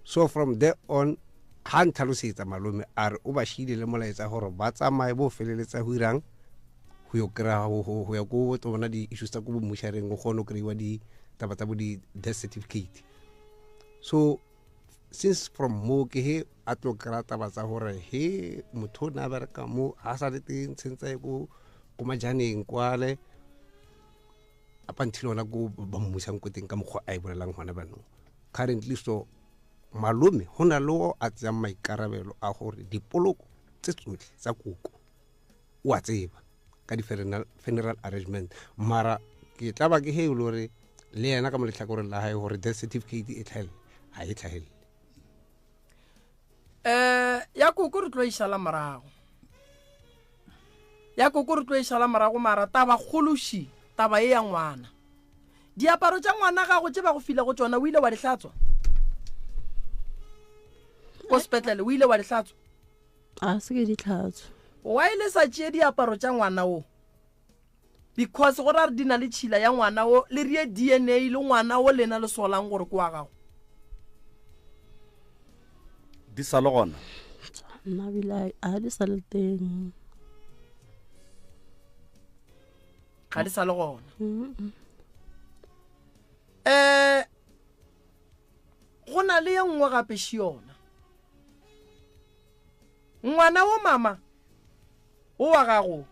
So from there on ha ntlhalosetsa malome a re o ba šile le molaetsa gore ba tsamaye bo feleletsa go irang go yo kry-a go ya ko tlo bona di-issues tsa ko bo mmušareng, go kgone go kry-iwa ditaba tsa bo di-death certificate. So since from mo ke he a tlo kry-a taba tsa gore he motho o ne a bereka mo ga sa le teng tshentse ye ko majaneng kwale up until ona ko ba mmusang ko teng ka mokgwa a e bolelang gona banong. Currently so malome go na le o a tseyang maikarabelo a gore dipoloko tse tsotlhe tsa koko o a tseba ka di-funeral arrangement, mara ke tla ba ke he e le gore le yena ka mo letlhakoreng la hae gore death certificate e tlhaelele ga e tlhaelele. Ya koko re tlo e šala morago, ya koko re tlo e šala morago, mara taba kgološi taba e ya ngwana. Diaparo tša ngwana gago tše ba go file go tšona o ile wa di hlatswa ko sepetlele? O ile wa di hlatswa? A se ke di hlatswa. Why le sa tšee diaparo tša ngwana o? Because go ra re di na le tšhila ya ngwana o, le rie DNA le ngwana o lena le solang gore ke wa gago. Di sa le gona? Nna bile a di sa le teng. Ga di sa le gona. Go na le ye nngwe gape še yona. Ngwana wo mama o wa gago.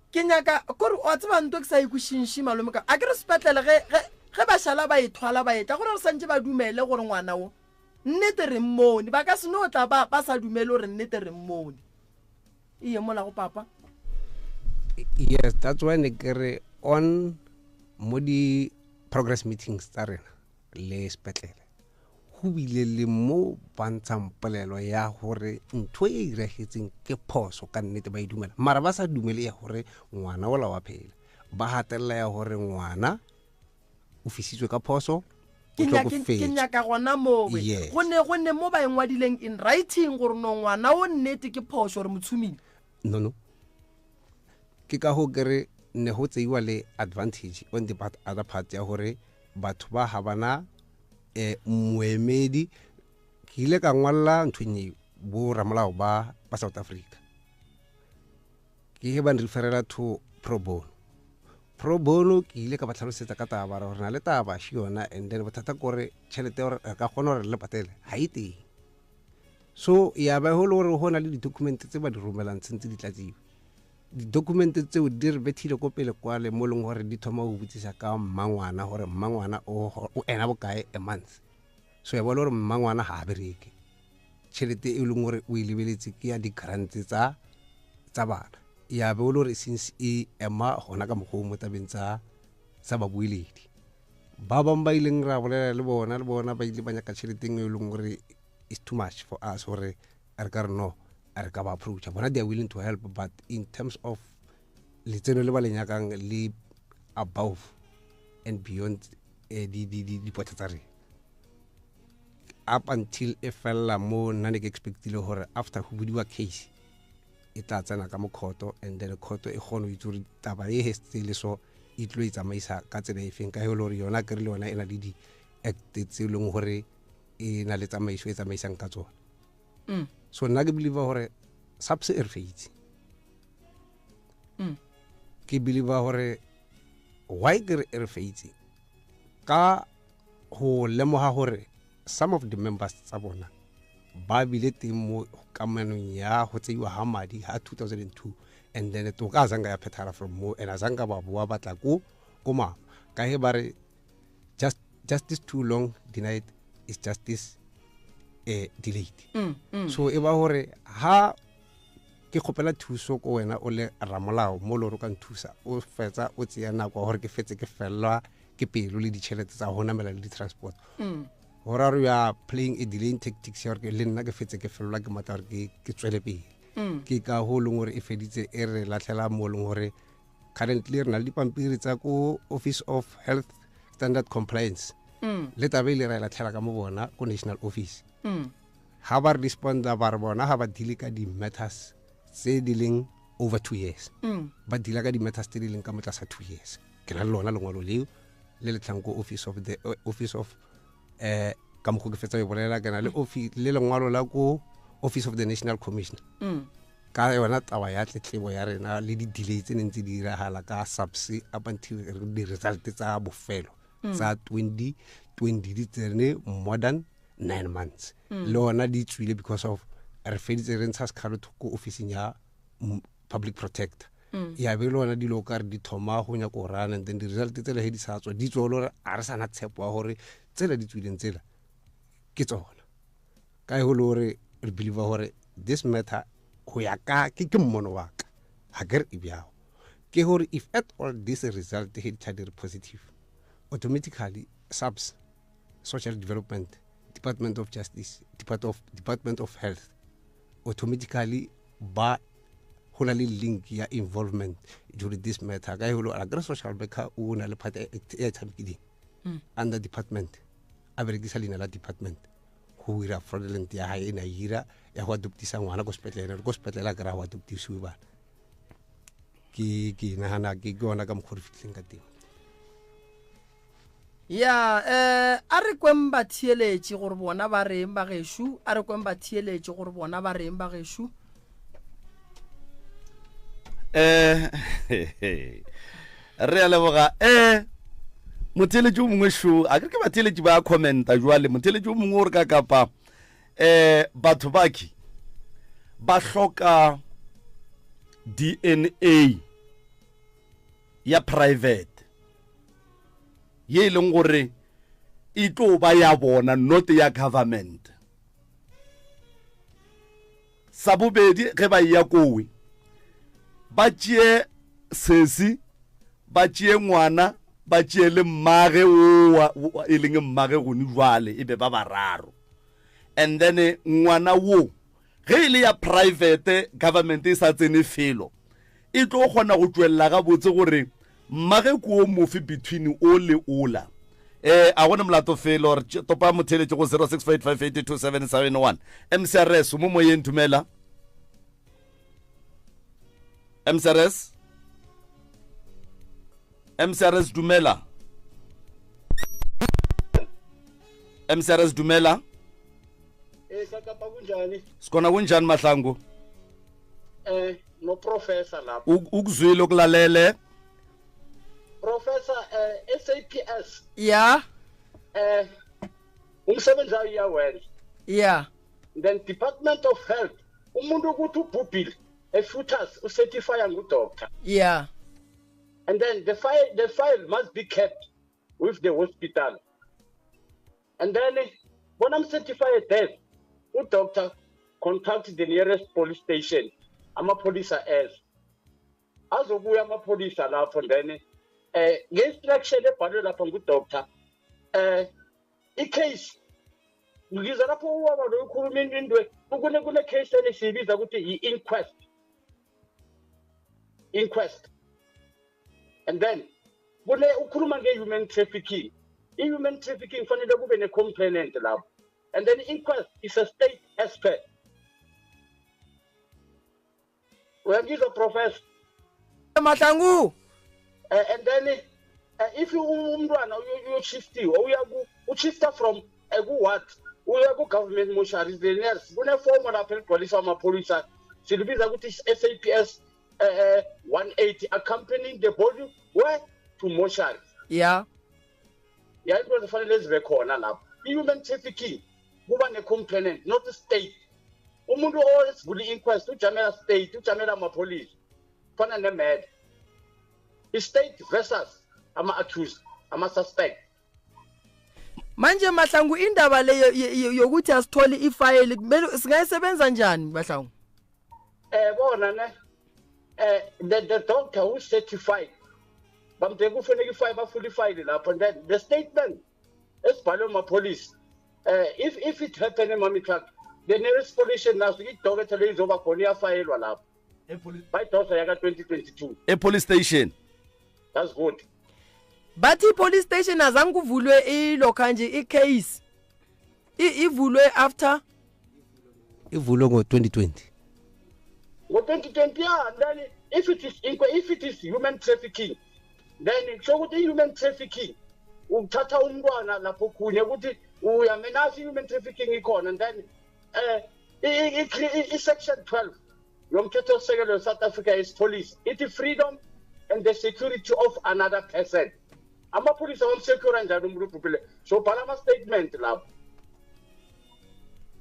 Ke nyaka kore o tseba nto ke sa ikwešiše malome ka a ke re sepetlele ge ba šala ba e thwala ba etla gore re santše ba dumele gore ngwana wo nnete re mmone, ba ka se no tla ba sa dumele gore nnete re mmone. E ye mola go papa. Yes, that's why ne ke re on mo di progress meetings tsa rena le sepetlele go Go bile le mo ba ntshang polelo ya gore ntho e iragetseng ke phoso ka nnete, ba e dumela, mara ba sa dumele ya gore ngwana ola wa phela. Ba gatelela ya gore ngwana o fisitswe ka phoso, o Ke nyake- ke tlhokofetse. nyaka gona mowe. Yes. Go ne mo ba e ngwadileng in writing gore no ngwana o nnete ke phoso gore motshomile? No, ke ka go kere ne go tseiwa le advantage on the part, other part ya gore batho ba ga bana moemedi. Ke ile ka ngwalla nthong e bo ramolao ba South Africa, ke ge ba nreferela to pro bono. Pro bono ke ile ka ba tlhalosetsa ka taba gore na le taba še yona, and then bothata kore tšhelete ya gore re ka kgona gore re le patele ga e teng. So ya ba go le gore go na le di-document tse ba di romelang, tshwanetse di tlatsiwe. Di-document tseo di re bethile ko pele kwale mo e leng gore di thoma go botsisa ka mmangwana, gore mmangwana o ena bokae a month. So ya ba le gore mmangwana ga a bereke, tšhelete e leng gore o e lebeletse ke ya di-grant tsa bana. Ya be o le gore since e ema gona ka mokgwa o mo tabeng tsa babueledi ba bangwe ba ileng ra bolela le bona, le bona ba ile ba nyaka tšheleteng e leng gore is too much for us gore re ka re no re ka ba approacha bona. They are willing to help, but in terms of letseno le ba le nyakang le above and beyond dipotla tsa rena. Up until e fella mo nna ne ke expectile gore after go budiwa case e tla tsena ka mo court, and then court e kgone go itse gore taba e hetse le so e tlo e tsamaisa ka tsela e feng, ka e le gore yona kry le yona e na le di-act tse e leng gore e na le tsamaiso e tsamaisang ka tsona. So nna ke believe gore SAPS e re feitse. Ke believe gore why ke re e re feitse, ka go lemoga gore some of the members tsa bona ba bile teng mo kamanong ya go tseiwa ga madi ga 2002, and then toka a zanga ya phethagala from mo, and a zanga ba boa batla ko mama ka he ba re justice too long denied is justice delayed. So e ba gore ha ke kgopela thuso ko wena o le ramolao mo le gore o ka nthusa, o fetsa o tseya nako ya gore ke fetse ke fellwa ke pelo le ditšhelete tsa go namela le di-transport, gore a re you are playing a delaying tactics ya gore le nna ke fetse ke fellwa ke matla gore ke tswele pele. Ke ka go leng gore e feditse e re latlhela mo leng gore currently re na le dipampiri tsa ko Office of Health Standard Compliance, le tabe ile ra e latlhela ka mo bona ko national office. Ha ba re responda, ba re bona ha ba deale ka di-matters tse di leng over 2 years, ba deala ka di-matters tse di leng ka mo tlasa 2 years. Ke na le lona lengwalo leo le le tlhang ko office of the office of ka mokgwa ke fetsa e bolela, ke na le office le lengwalo la ko Office of the National Commissioner ka yona taba ya tletlebo ya rena le di-delay tse neng tse di diragala ka SAPS up until di-result tsa bofelo tsa 2020 di tsene more than 9 months, le ona di tswile because of re feditse re ntsha sekgalo ko officing ya public protector. Ya be le ona dilo ka re di thoma go nyaka go rana, and then di-result tsela he di sa tswa, di tswa le gore a re sana tshepo ya gore tsela di tswileng tsela ke tsona, ka e go le gore re believe gore this matter, go ya ka ke mmono wa ka, ga ke re e bjago, ke gore if at all this result he di tla di re positive, automatically SAPS, Social Development, Department of Justice, Department of Health, automatically ba go na le link ya involvement during this matter, ka e go a kere social worker o na le part e e tshamekileng under department, a berekisa leina la department go ira fraudulent ya hae e na ira ya go adoptisa ngwana ko sepetlele. Ko sepetlele a kry-a go adoptisiwe bana. Ke nagana ke yona ka mokgwa re fitlhileng ka teng. Ya, a re kweng ba theeletše gore bona ba reng ba gešo, a re kweng ba theeletše gore bona ba reng ba gešo. Re a leboga. Motheeletši o mongwe šo, a ke re ke batheeletši ba commenta jwale. Motheeletši o mongwe o re ka kapa batho baki ba hloka DNA ya private ye e leng gore e tlo ba ya bona, not ya government. Sa bobedi, ge ba ya kowe ba tšee sesi, ba tšee ngwana. Ba tšee le mmage owa e leng mmage gone jwale e be ba bararo. And then ngwana wo ge e le ya private government e sa tsene felo e tlo kgona go tšwelela gabotse gore mmage ke o mofe between o le ola. Eh a gone molato felo re topa motheletše go 0658582771. MCRS mo moyeng dumela. MCRS MCRS dumela. MCRS dumela. Eh kapa kunjani? Sikhona kunjani Mahlangu? Eh no professor lapho. Ukuzwile ukulalele. Professor eh SAPS. Yeah. Eh umsebenzi uyawenza. Yeah. Then Department of Health umuntu ukuthi ubhubhile efutas ucertify ngudoctor. Yeah. And then the file must be kept with the hospital. And then when I'm certified death, the doctor contacts the nearest police station. Amapolisa as. Azobuya amapolisa lapho then nge-instruction ebhalwe lapho ngudoctor i-case ngiza lapho uwaba lo ukhuluma into kune case esiyibiza ukuthi i-inquest. Inquest. And then kune ukhuluma nge-human trafficking. I-human trafficking fanele kube ne-complainant lapho. And then inquest is a state expert. Uyangizwa professor? Mahlangu. And then if umntwana uyoshiftiwe uya ku ushifta from ku what? Uya ku government mortuary the nurse. Kune form lapho eligcwaliswa amapholisa silibiza ukuthi SAPS 180 accompanying the body where to mortuary. Yeah. Yeah, into ezifanele zibe khona lapho. I-human trafficking kuba ne-complainant not the state. Umuntu osivula i-inquest ujamela state, ujamela amapholisa. Fana ne-murder. I-state versus ama-accused, ama-suspect. Manje Mahlangu indaba leyo yokuthi asithole ifayili kumele singayisebenza njani Mahlangu? Bona ne the doctor who certified bamde kufuneka ifayili bafuna ifayili lapho and then the statement esibhalwe amapholisa if it happened emami truck the nearest police station naso idokotela leyo izoba khona iyafayelwa lapho bayidosa yaka 2022 e police station. That's good. Bathi police station azange kuvulwe ilokha nje icase ivulwe after ivulwe ngo 2020. Ngo 2020 yeah, and then if it is human trafficking then kusho ukuthi human trafficking ukuthatha umntwana lapho khunye ukuthi uyamenasi human trafficking ikhona and then i-section 12 yomthethosisekelo we-South Africa is police it freedom and the security of another person. Amapholisa wamsecure njani umuntu ubhubhile? So bhala ama-statement lapho.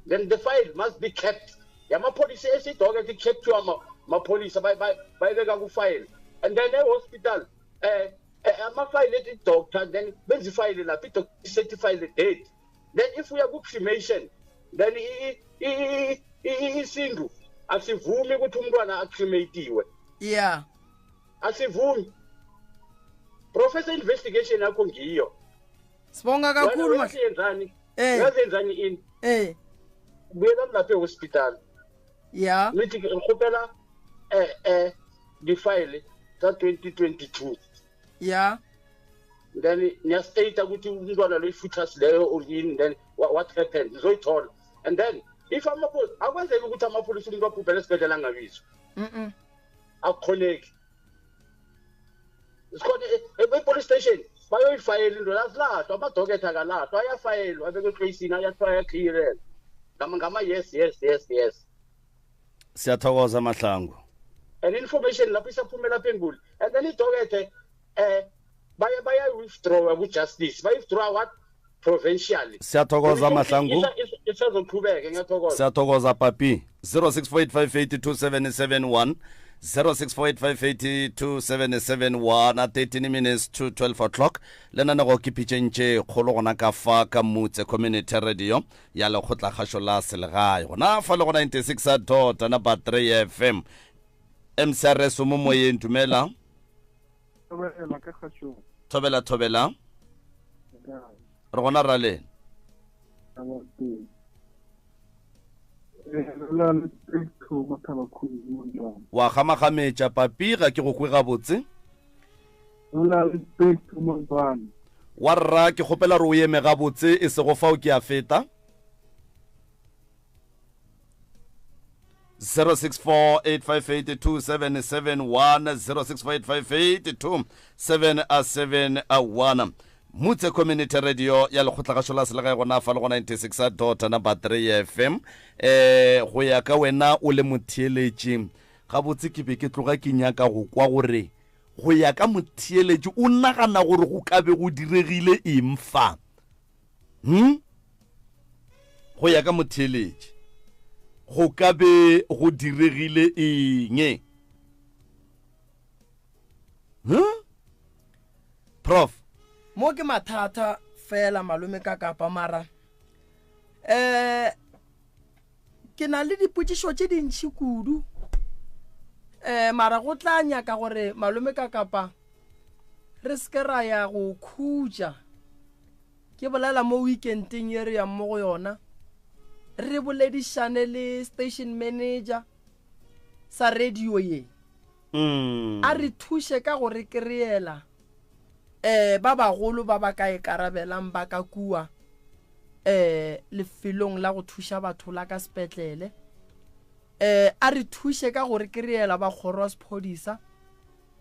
Then the file must be kept. Yamapholisa esidoke kept amapholisa bayibeka ku-file. And then e-hospital ama-file ethi doctor then benza ifayile lapho i-doctor certify the date. Then if uya ku-cremation then isintu asivumi ukuthi umntwana acrematiwe. Yeah. Asivumi. Professor investigation yakho ngiyo. Sibonga kakhulu Mahlangu. Uyazenzani ini? Buyela lapha ehospital. Yeah. Nithi ngikhuphela the-file tsa 2022. Yeah. Then niyastate ukuthi umntwana lo i-fetus leyo or yini then what happened uzoyithola. And then if amapholisa akwenzeki ukuthi amapholisa umuntu abhubhele esibhedlela angabizwa. Akukhoneki. Sikhona e-police station bayoyifayela into lazilahlwa amadoketha akalahlwa ayafayelwa abekwe ecasini ayaclearela ngama yes yes yes yes. Siyathokoza Mahlangu. And information lapho isaphumela phezulu and then idokethe baya withdraw ku justice bay withdraw what provincially. Siyathokoza Mahlangu. Isazoqhubeka ngiyathokoza. Siyathokoza papi. 0648582771 0648582771 at 13 minutes to 12 o'clock. Lenanego ke pitšeng tše kgolo gona ka fa ka Motse Community Radio ya lekgotlakgašo la selegae gona fa le go 96.3 FM. MCRS mo moyeng dumela. Thobela thobela. Re gona ra le. Wa gamagametša papi ga ke go kwe gabotse. Wa rra ke kgopela gore o eme gabotse e sego fao ke a feta. 0648582771 0648582771 Mutse Community Radio ya lekgotlagašo la selegae gona fa le go 96 dot number 3 FM. Eh go ya ka wena o le motheeletši gabotse ke be ke tloga ke nyaka go kwa gore go ya ka motheeletši o nagana gore go ka be go diregile eng fa. Hmm? Go ya ka motheeletši go ka be go diregile eng? Huh? Prof. Mo ke mathata fela malome ka kapa mara eh ke na le dipotšišo tše dintši kudu eh mara go tla nyaka gore malome ka kapa re se ke ra ya go khutša ke bolela mo weekendeng ye re yang mo go yona re boledišane le station manager sa radio ye mm. a re thuše ka go re kry-ela um ba bagolo ba ba ka ikarabelang ba ka kua um lefelong la go thuša batho la ka sepetlele um a re thuše ka go re kry-ela ba kgoro ya sephodisa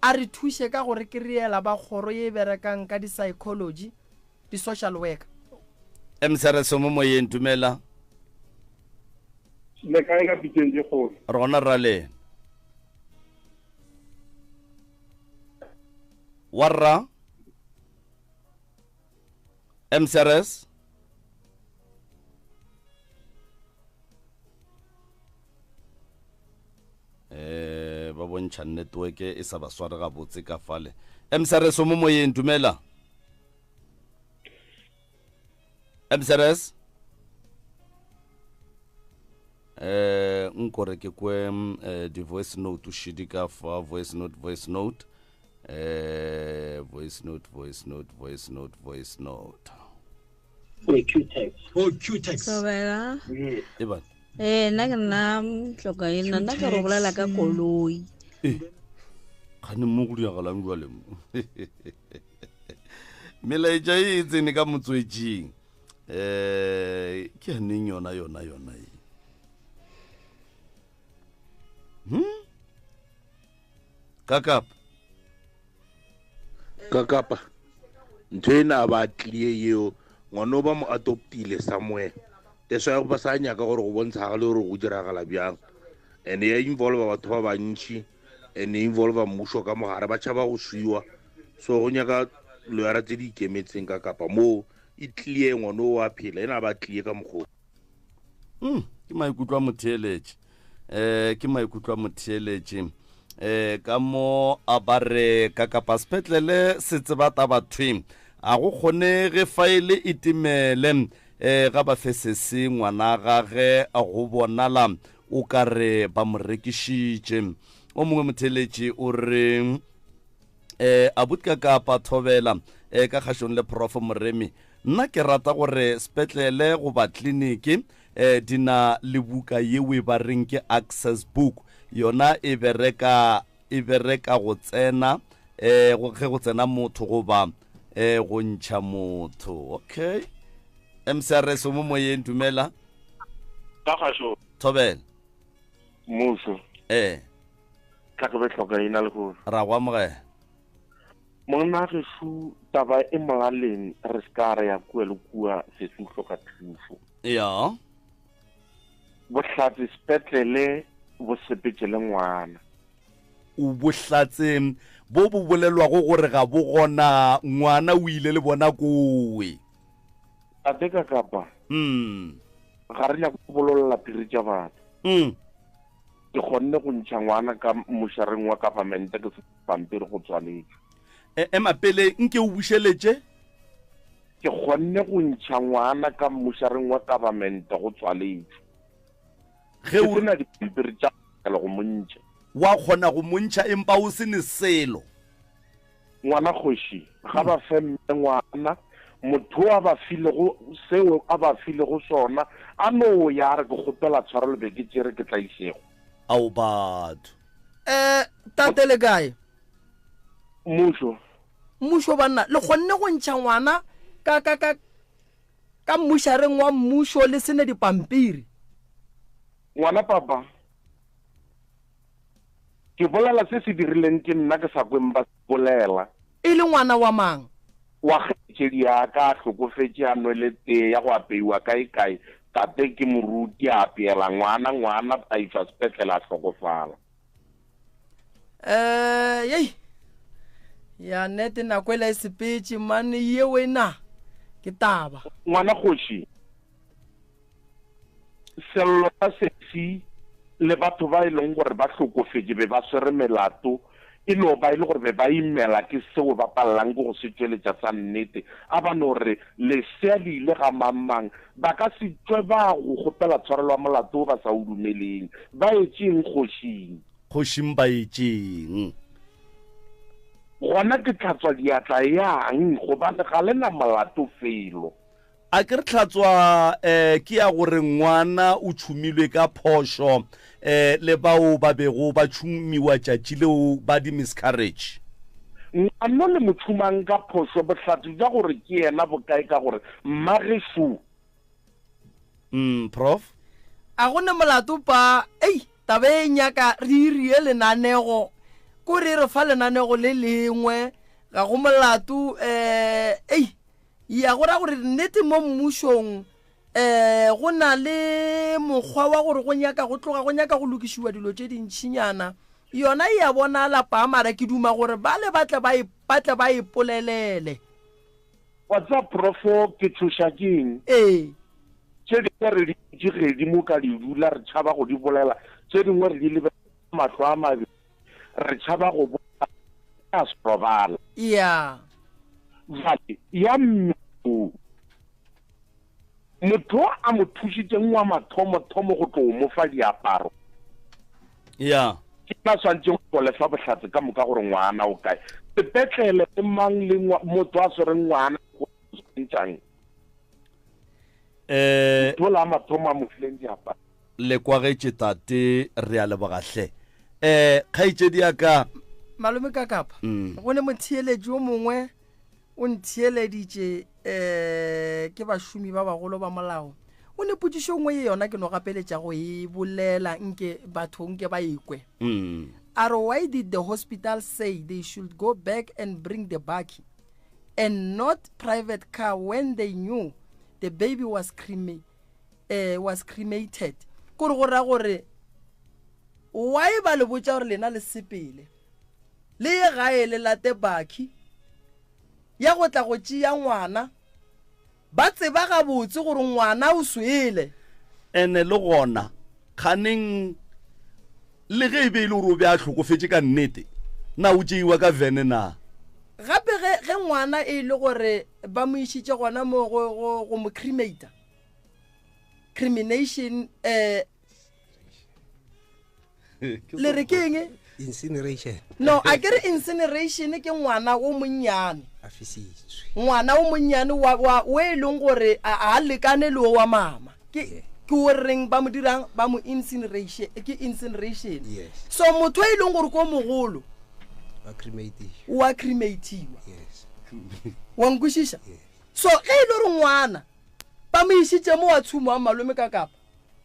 a re thuše ka go re kry-ela ba kgoro ye e berekang ka di-psychology di-social worker. Mcrs mo moyeng dumela. Le kae ka pitšeng tše kgolo? Re gona rra le. Wa rra? Mcrs? Eh ba bontšha network e sa ba sware gabotse ka fale. Mcrs mo moyeng dumela. Mcrs? Eh nkore ke kwe eh, di voice note šidi ka fa voice note voice note eh voice note voice note voice note voice note. Oh, Q-Tex. Thobela. E ba. Ee, nna ke nna hloka e nna nna ke re bolela ka koloi. Eh. Kgane mo go diragalang jwale mo. Melaetša e e tsene ka motswetšing. Eh ke ya neng yona yona yona e. Hmm? Kakapa. Kakapa. Ntho ena ba tlie yeo ngwana o ba mo adoptile somewhere. That's why ba sa nyaka gore go bontshagale gore go diragala bjang. And ya involve batho ba bantši and e involve mmušo ka mogare ba tšhaba go swiwa. So go nyaka loyara tse di ikemetseng ka kapa moo e tlie ngwana o a phela ena ba tlie ka mokgwa. Ke maikutlo a motheeletši. Eh ke maikutlo a motheeletši. Eh ka mo a ba re ka kapa sepetlele se tseba taba thwi. A go kgonege faele e timele eh ga ba fe sese ngwana gage go bonala o ka re ba mo rekišitše. O mongwe motheeletši o re eh abutka kapa thobela eh ka kgašong le Prof Moremi. Nna ke rata gore sepetlele goba kliniki eh di na le buka yeo e ba reng ke access book. Yona e bereka e bereka go tsena eh go ge go tsena motho goba eh go ntšha motho. Okay. MCRS o mo moyeng dumela. Ka kgašo. Thobela. Mmušo. Eh. Tla ke be hloka ina le gore. Ra go amogela. Monna gešu taba e molaleng re se ka re ya kua le kua sesi o hloka thušo. Ya. Bohlatse sepetlele bo sepetše le ngwana. O bohlatse bo bo bolelwago gore ga bo gona ngwana o ile le bona kowe. Tate ka kapa. Ga re nyake go bololla phiri tša batho. Ke kgonne go ntšha ngwana ka mošareng wa government ke se pampiri go tswaletšwe. E, ema pele nke o bušeletše. Ke kgonne go ntšha ngwana ka mošareng wa government go tswaletšwe. Ge o Ke se na dipampiri tša go mo ntšha. Wa kgona go mo ntšha empa o se ne selo. Ngwana kgoši, ga ba fe mme ngwana, motho a ba filego seo a ba filego sona, a no ya a re ke kgopela tshwarelo be ke tšere ke tlaišego. Ao batho. Eh, tate le kae? Mmušo. Mmušo banna, le kgonne go ntšha ngwana ka ka ka ka mmušareng wa mmušo le sene dipampiri. Ngwana papa, ke bolela se se dirileng ke nna ke sa kweng ba se bolela. E le ngwana wa mang? Wa kgaetšedi ya ka a hlokofetše a nwele tee ya go apeiwa kaekae, tate ke moruti a apeela ngwana, ngwana a išwa sepetlele a hlokofala. Eh, yei. Ya nete nako ela e sepetše mane yeo ena ke taba. Ngwana kgoši, Sello sa Sesi le batho ba e leng gore ba hlokofetše be ba swere melato e no ba e le gore be ba imela ke seo ba palelang ke go se tšweletša sa nnete. A ba no re lesea le ile ga mang-mang, ba ka se tšwe ba go kgopela tshwarelo ya molato wo ba sa o dumeleng. Ba etšeng kgošing? Kgošing ba etšeng? Gona ke hlatswa diatla yang, gobane ga le na molato felo. A ke re tlhatswa um ke ya gore ngwana o tšhumilwe ka phošo um le bao ba bego ba tšhumiwa tšatši leo ba di miscarriage. Ngwano le mo tšhumang ka phošo, bohlatse bja gore ke yena bo kae ka gore mmage šo? Umm Prof. A go ne molato pa, ei taba e nyaka re irie lenanego, ko re re fa lenanego le lengwe, ga go molato um ei. Ya go ra gore nnete mo mmušong um go na le mokgwa wa gore go nyaka go tloga go nyaka go lokišiwa dilo tše dintšhinyana. Yona e a bonala paa mara ke duma gore bale ba tle ba e, ba tle ba ipolelele. Wa tseba Profo ke tšhoša ke eng? Ee. Tše dingwe re di dutše gedimo ka di dula re tšhaba go di bolela, tše dingwe re di lebelela ka mahlo a mabedi re tšhaba go bolela re a robala. Ya. Bjale, ya mme o, motho o a mo thušitšeng wa mathomothomo go tlo mo fa diaparo, Ya. ke yena a swanetšeng go le fa bohlatse ka moka gore ngwana o kae. Sepetlele le mang le motho a swereng ngwana go swantšang. Eh, Motho ola a mathomo a mo fileng diaparo. Le kwagetše tate, re a leboga hle. Eh, kgaetšedi ya ka. Malome Kakapa, mm. go ne motheeletši o mongwe o ntheeleditše eh ke bašomi ba bagolo ba molao. O ne potšišo nngwe ye yona ke no gapeletša go e bolela nke batho nke ba ekwe. Mm. A re why did the hospital say they should go back and bring the bakkie and not private car when they knew the baby was crema eh, was cremated kore go ra gore why ba le botša gore lena le sepele le ye gae le late bakhi ya go tla go tšea ngwana ba tseba gabotse gore ngwana o swele. Ene le gona kganeng le ge e be e le gore o be a hlokofetše ka nnete, na o tšeiwa ka vene na? Gape ge, ge ngwana e le gore ba mo išitše gona mo go, go, go mo cremata, crimination, eh, le re ke eng? Incineration. No, a ke re incineration ke ngwana o monnyane. A fisitswe. Ngwana o monnyane wa, wa, o e leng gore a, a lekane le o wa mama. Ke, ke o reng ba mo dirang, ba mo incineration, ke incineration. Yes. So motho e leng gore ko mogolo, Wa crematiwa. Wa crematiwa. Yes. Wa nkwešiša? Yes. So ge e le gore ngwana ba mo išitše mo wa tshumo wa malome ka kapa,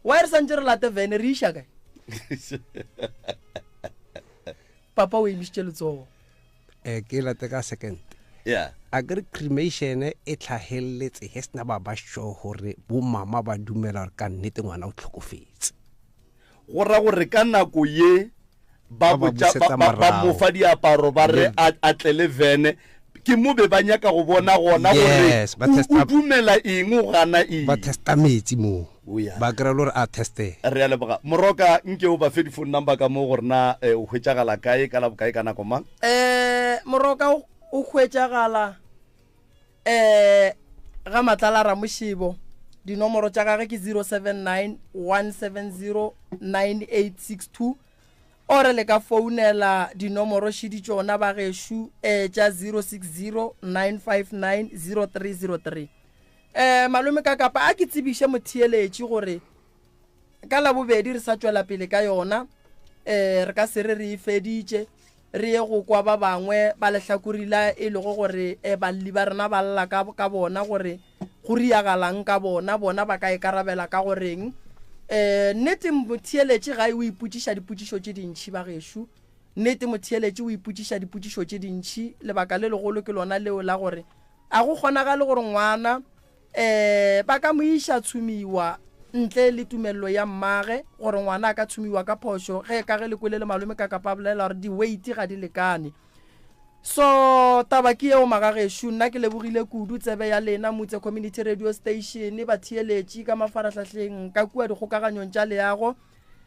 why re santše re late vene re iša kae? Papa o emišitše letsogo. Eh, ke late ka second. Yeah. A ke re cremation e tlhageletse he sena ba ba sure gore bo mama ba dumela gore ka nnete ngwana o tlhokofetse. Go ra gore ka nako ye ba Ba ba botša, busetsa ba, ba, ba morago. mo fa diaparo ba re Le- a, a tle le vene, ke mo be ba nyaka go bona gona gore Yes, ba o, o testa- dumela eng, o gana eng. Ba testa metsi moo. O ya. Ba kry-a le gore a teste. Re a leboga. Moroka, nke o ba fe di-phone number ka mo gore na eh, o hwetšagala kae, ka la bokae, ka nako mang? Eh, Moroka o, o hwetšagala eh ga Matlala Ramošebo. Dinomoro tša gage ke 079 170 9862. Ore le ka founela dinomoro šidi tšona bagešo eh, tša 060 959 0303. Eh, malome ka kapa a ke tsebiše motheeletši gore ka Labobedi re sa tšwela pele ka yona, eh, re ka se re re e feditše, re ye go kwa ba bangwe ba lehlakori la e lego gore eh, balli ba rena ba lla ka, ka bona gore go riagalang ka bona, bona ba ka ikarabela ka go reng. Eh, nnete motheeletši gae o ipotšiša dipotšišo tše dintši bagešo. Nnete motheeletši o ipotšiša dipotšišo tše dintši, lebaka le legolo ke lona leo la gore a go kgonagale gore ngwana eh ba ka mo iša tshumiwa ntle le tumelelo ya mmage, gore ngwana a ka tshumiwa ka phošo ge ka ge le kwele le malome ka kapa a bolela gore di-weight ga di lekane. So taba ke yeo magagešo, nna ke lebogile kudu tsebe ya lena Mutse Community Radio Station, batheeletši ka mafarahlahleng ka kua dikgokaganyong tša leago.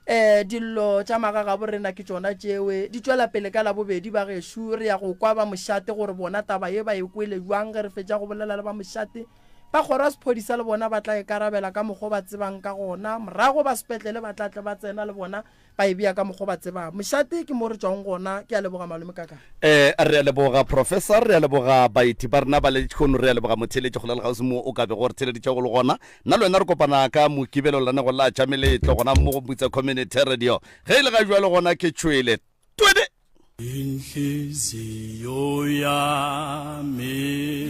Eh dillo tša magagabo rena ke tšona tšewe di tšwela pele ka Labobedi bagešo, re ya go kwa ba mošate gore bona taba ye ba e kwele bjang ge re fetša go bolela le ba mošate. Ba kgoro ya sephodisa le bona ba tla ikarabela ka mokgo ba tsebang ka gona, morago ba sepetlele ba tla tle ba tsena le bona ba e bea ka mokgo ba tsebang. Mošate ke mo re tšwang gona. Ke a leboga malome kaka. Eh, re a leboga Professor, re a leboga baeti ba rena ba lehono, re a leboga motheeletši kgole le kgauswi mo o ka bego re theeleditše go le gona. Nna le wena re kopana ka Mokibelo lenanego la tša meletlo gona mo go Mutsa Community Radio. Ge e le ga jwale gona ke tšhwele. Twede! Inhliziyo yami.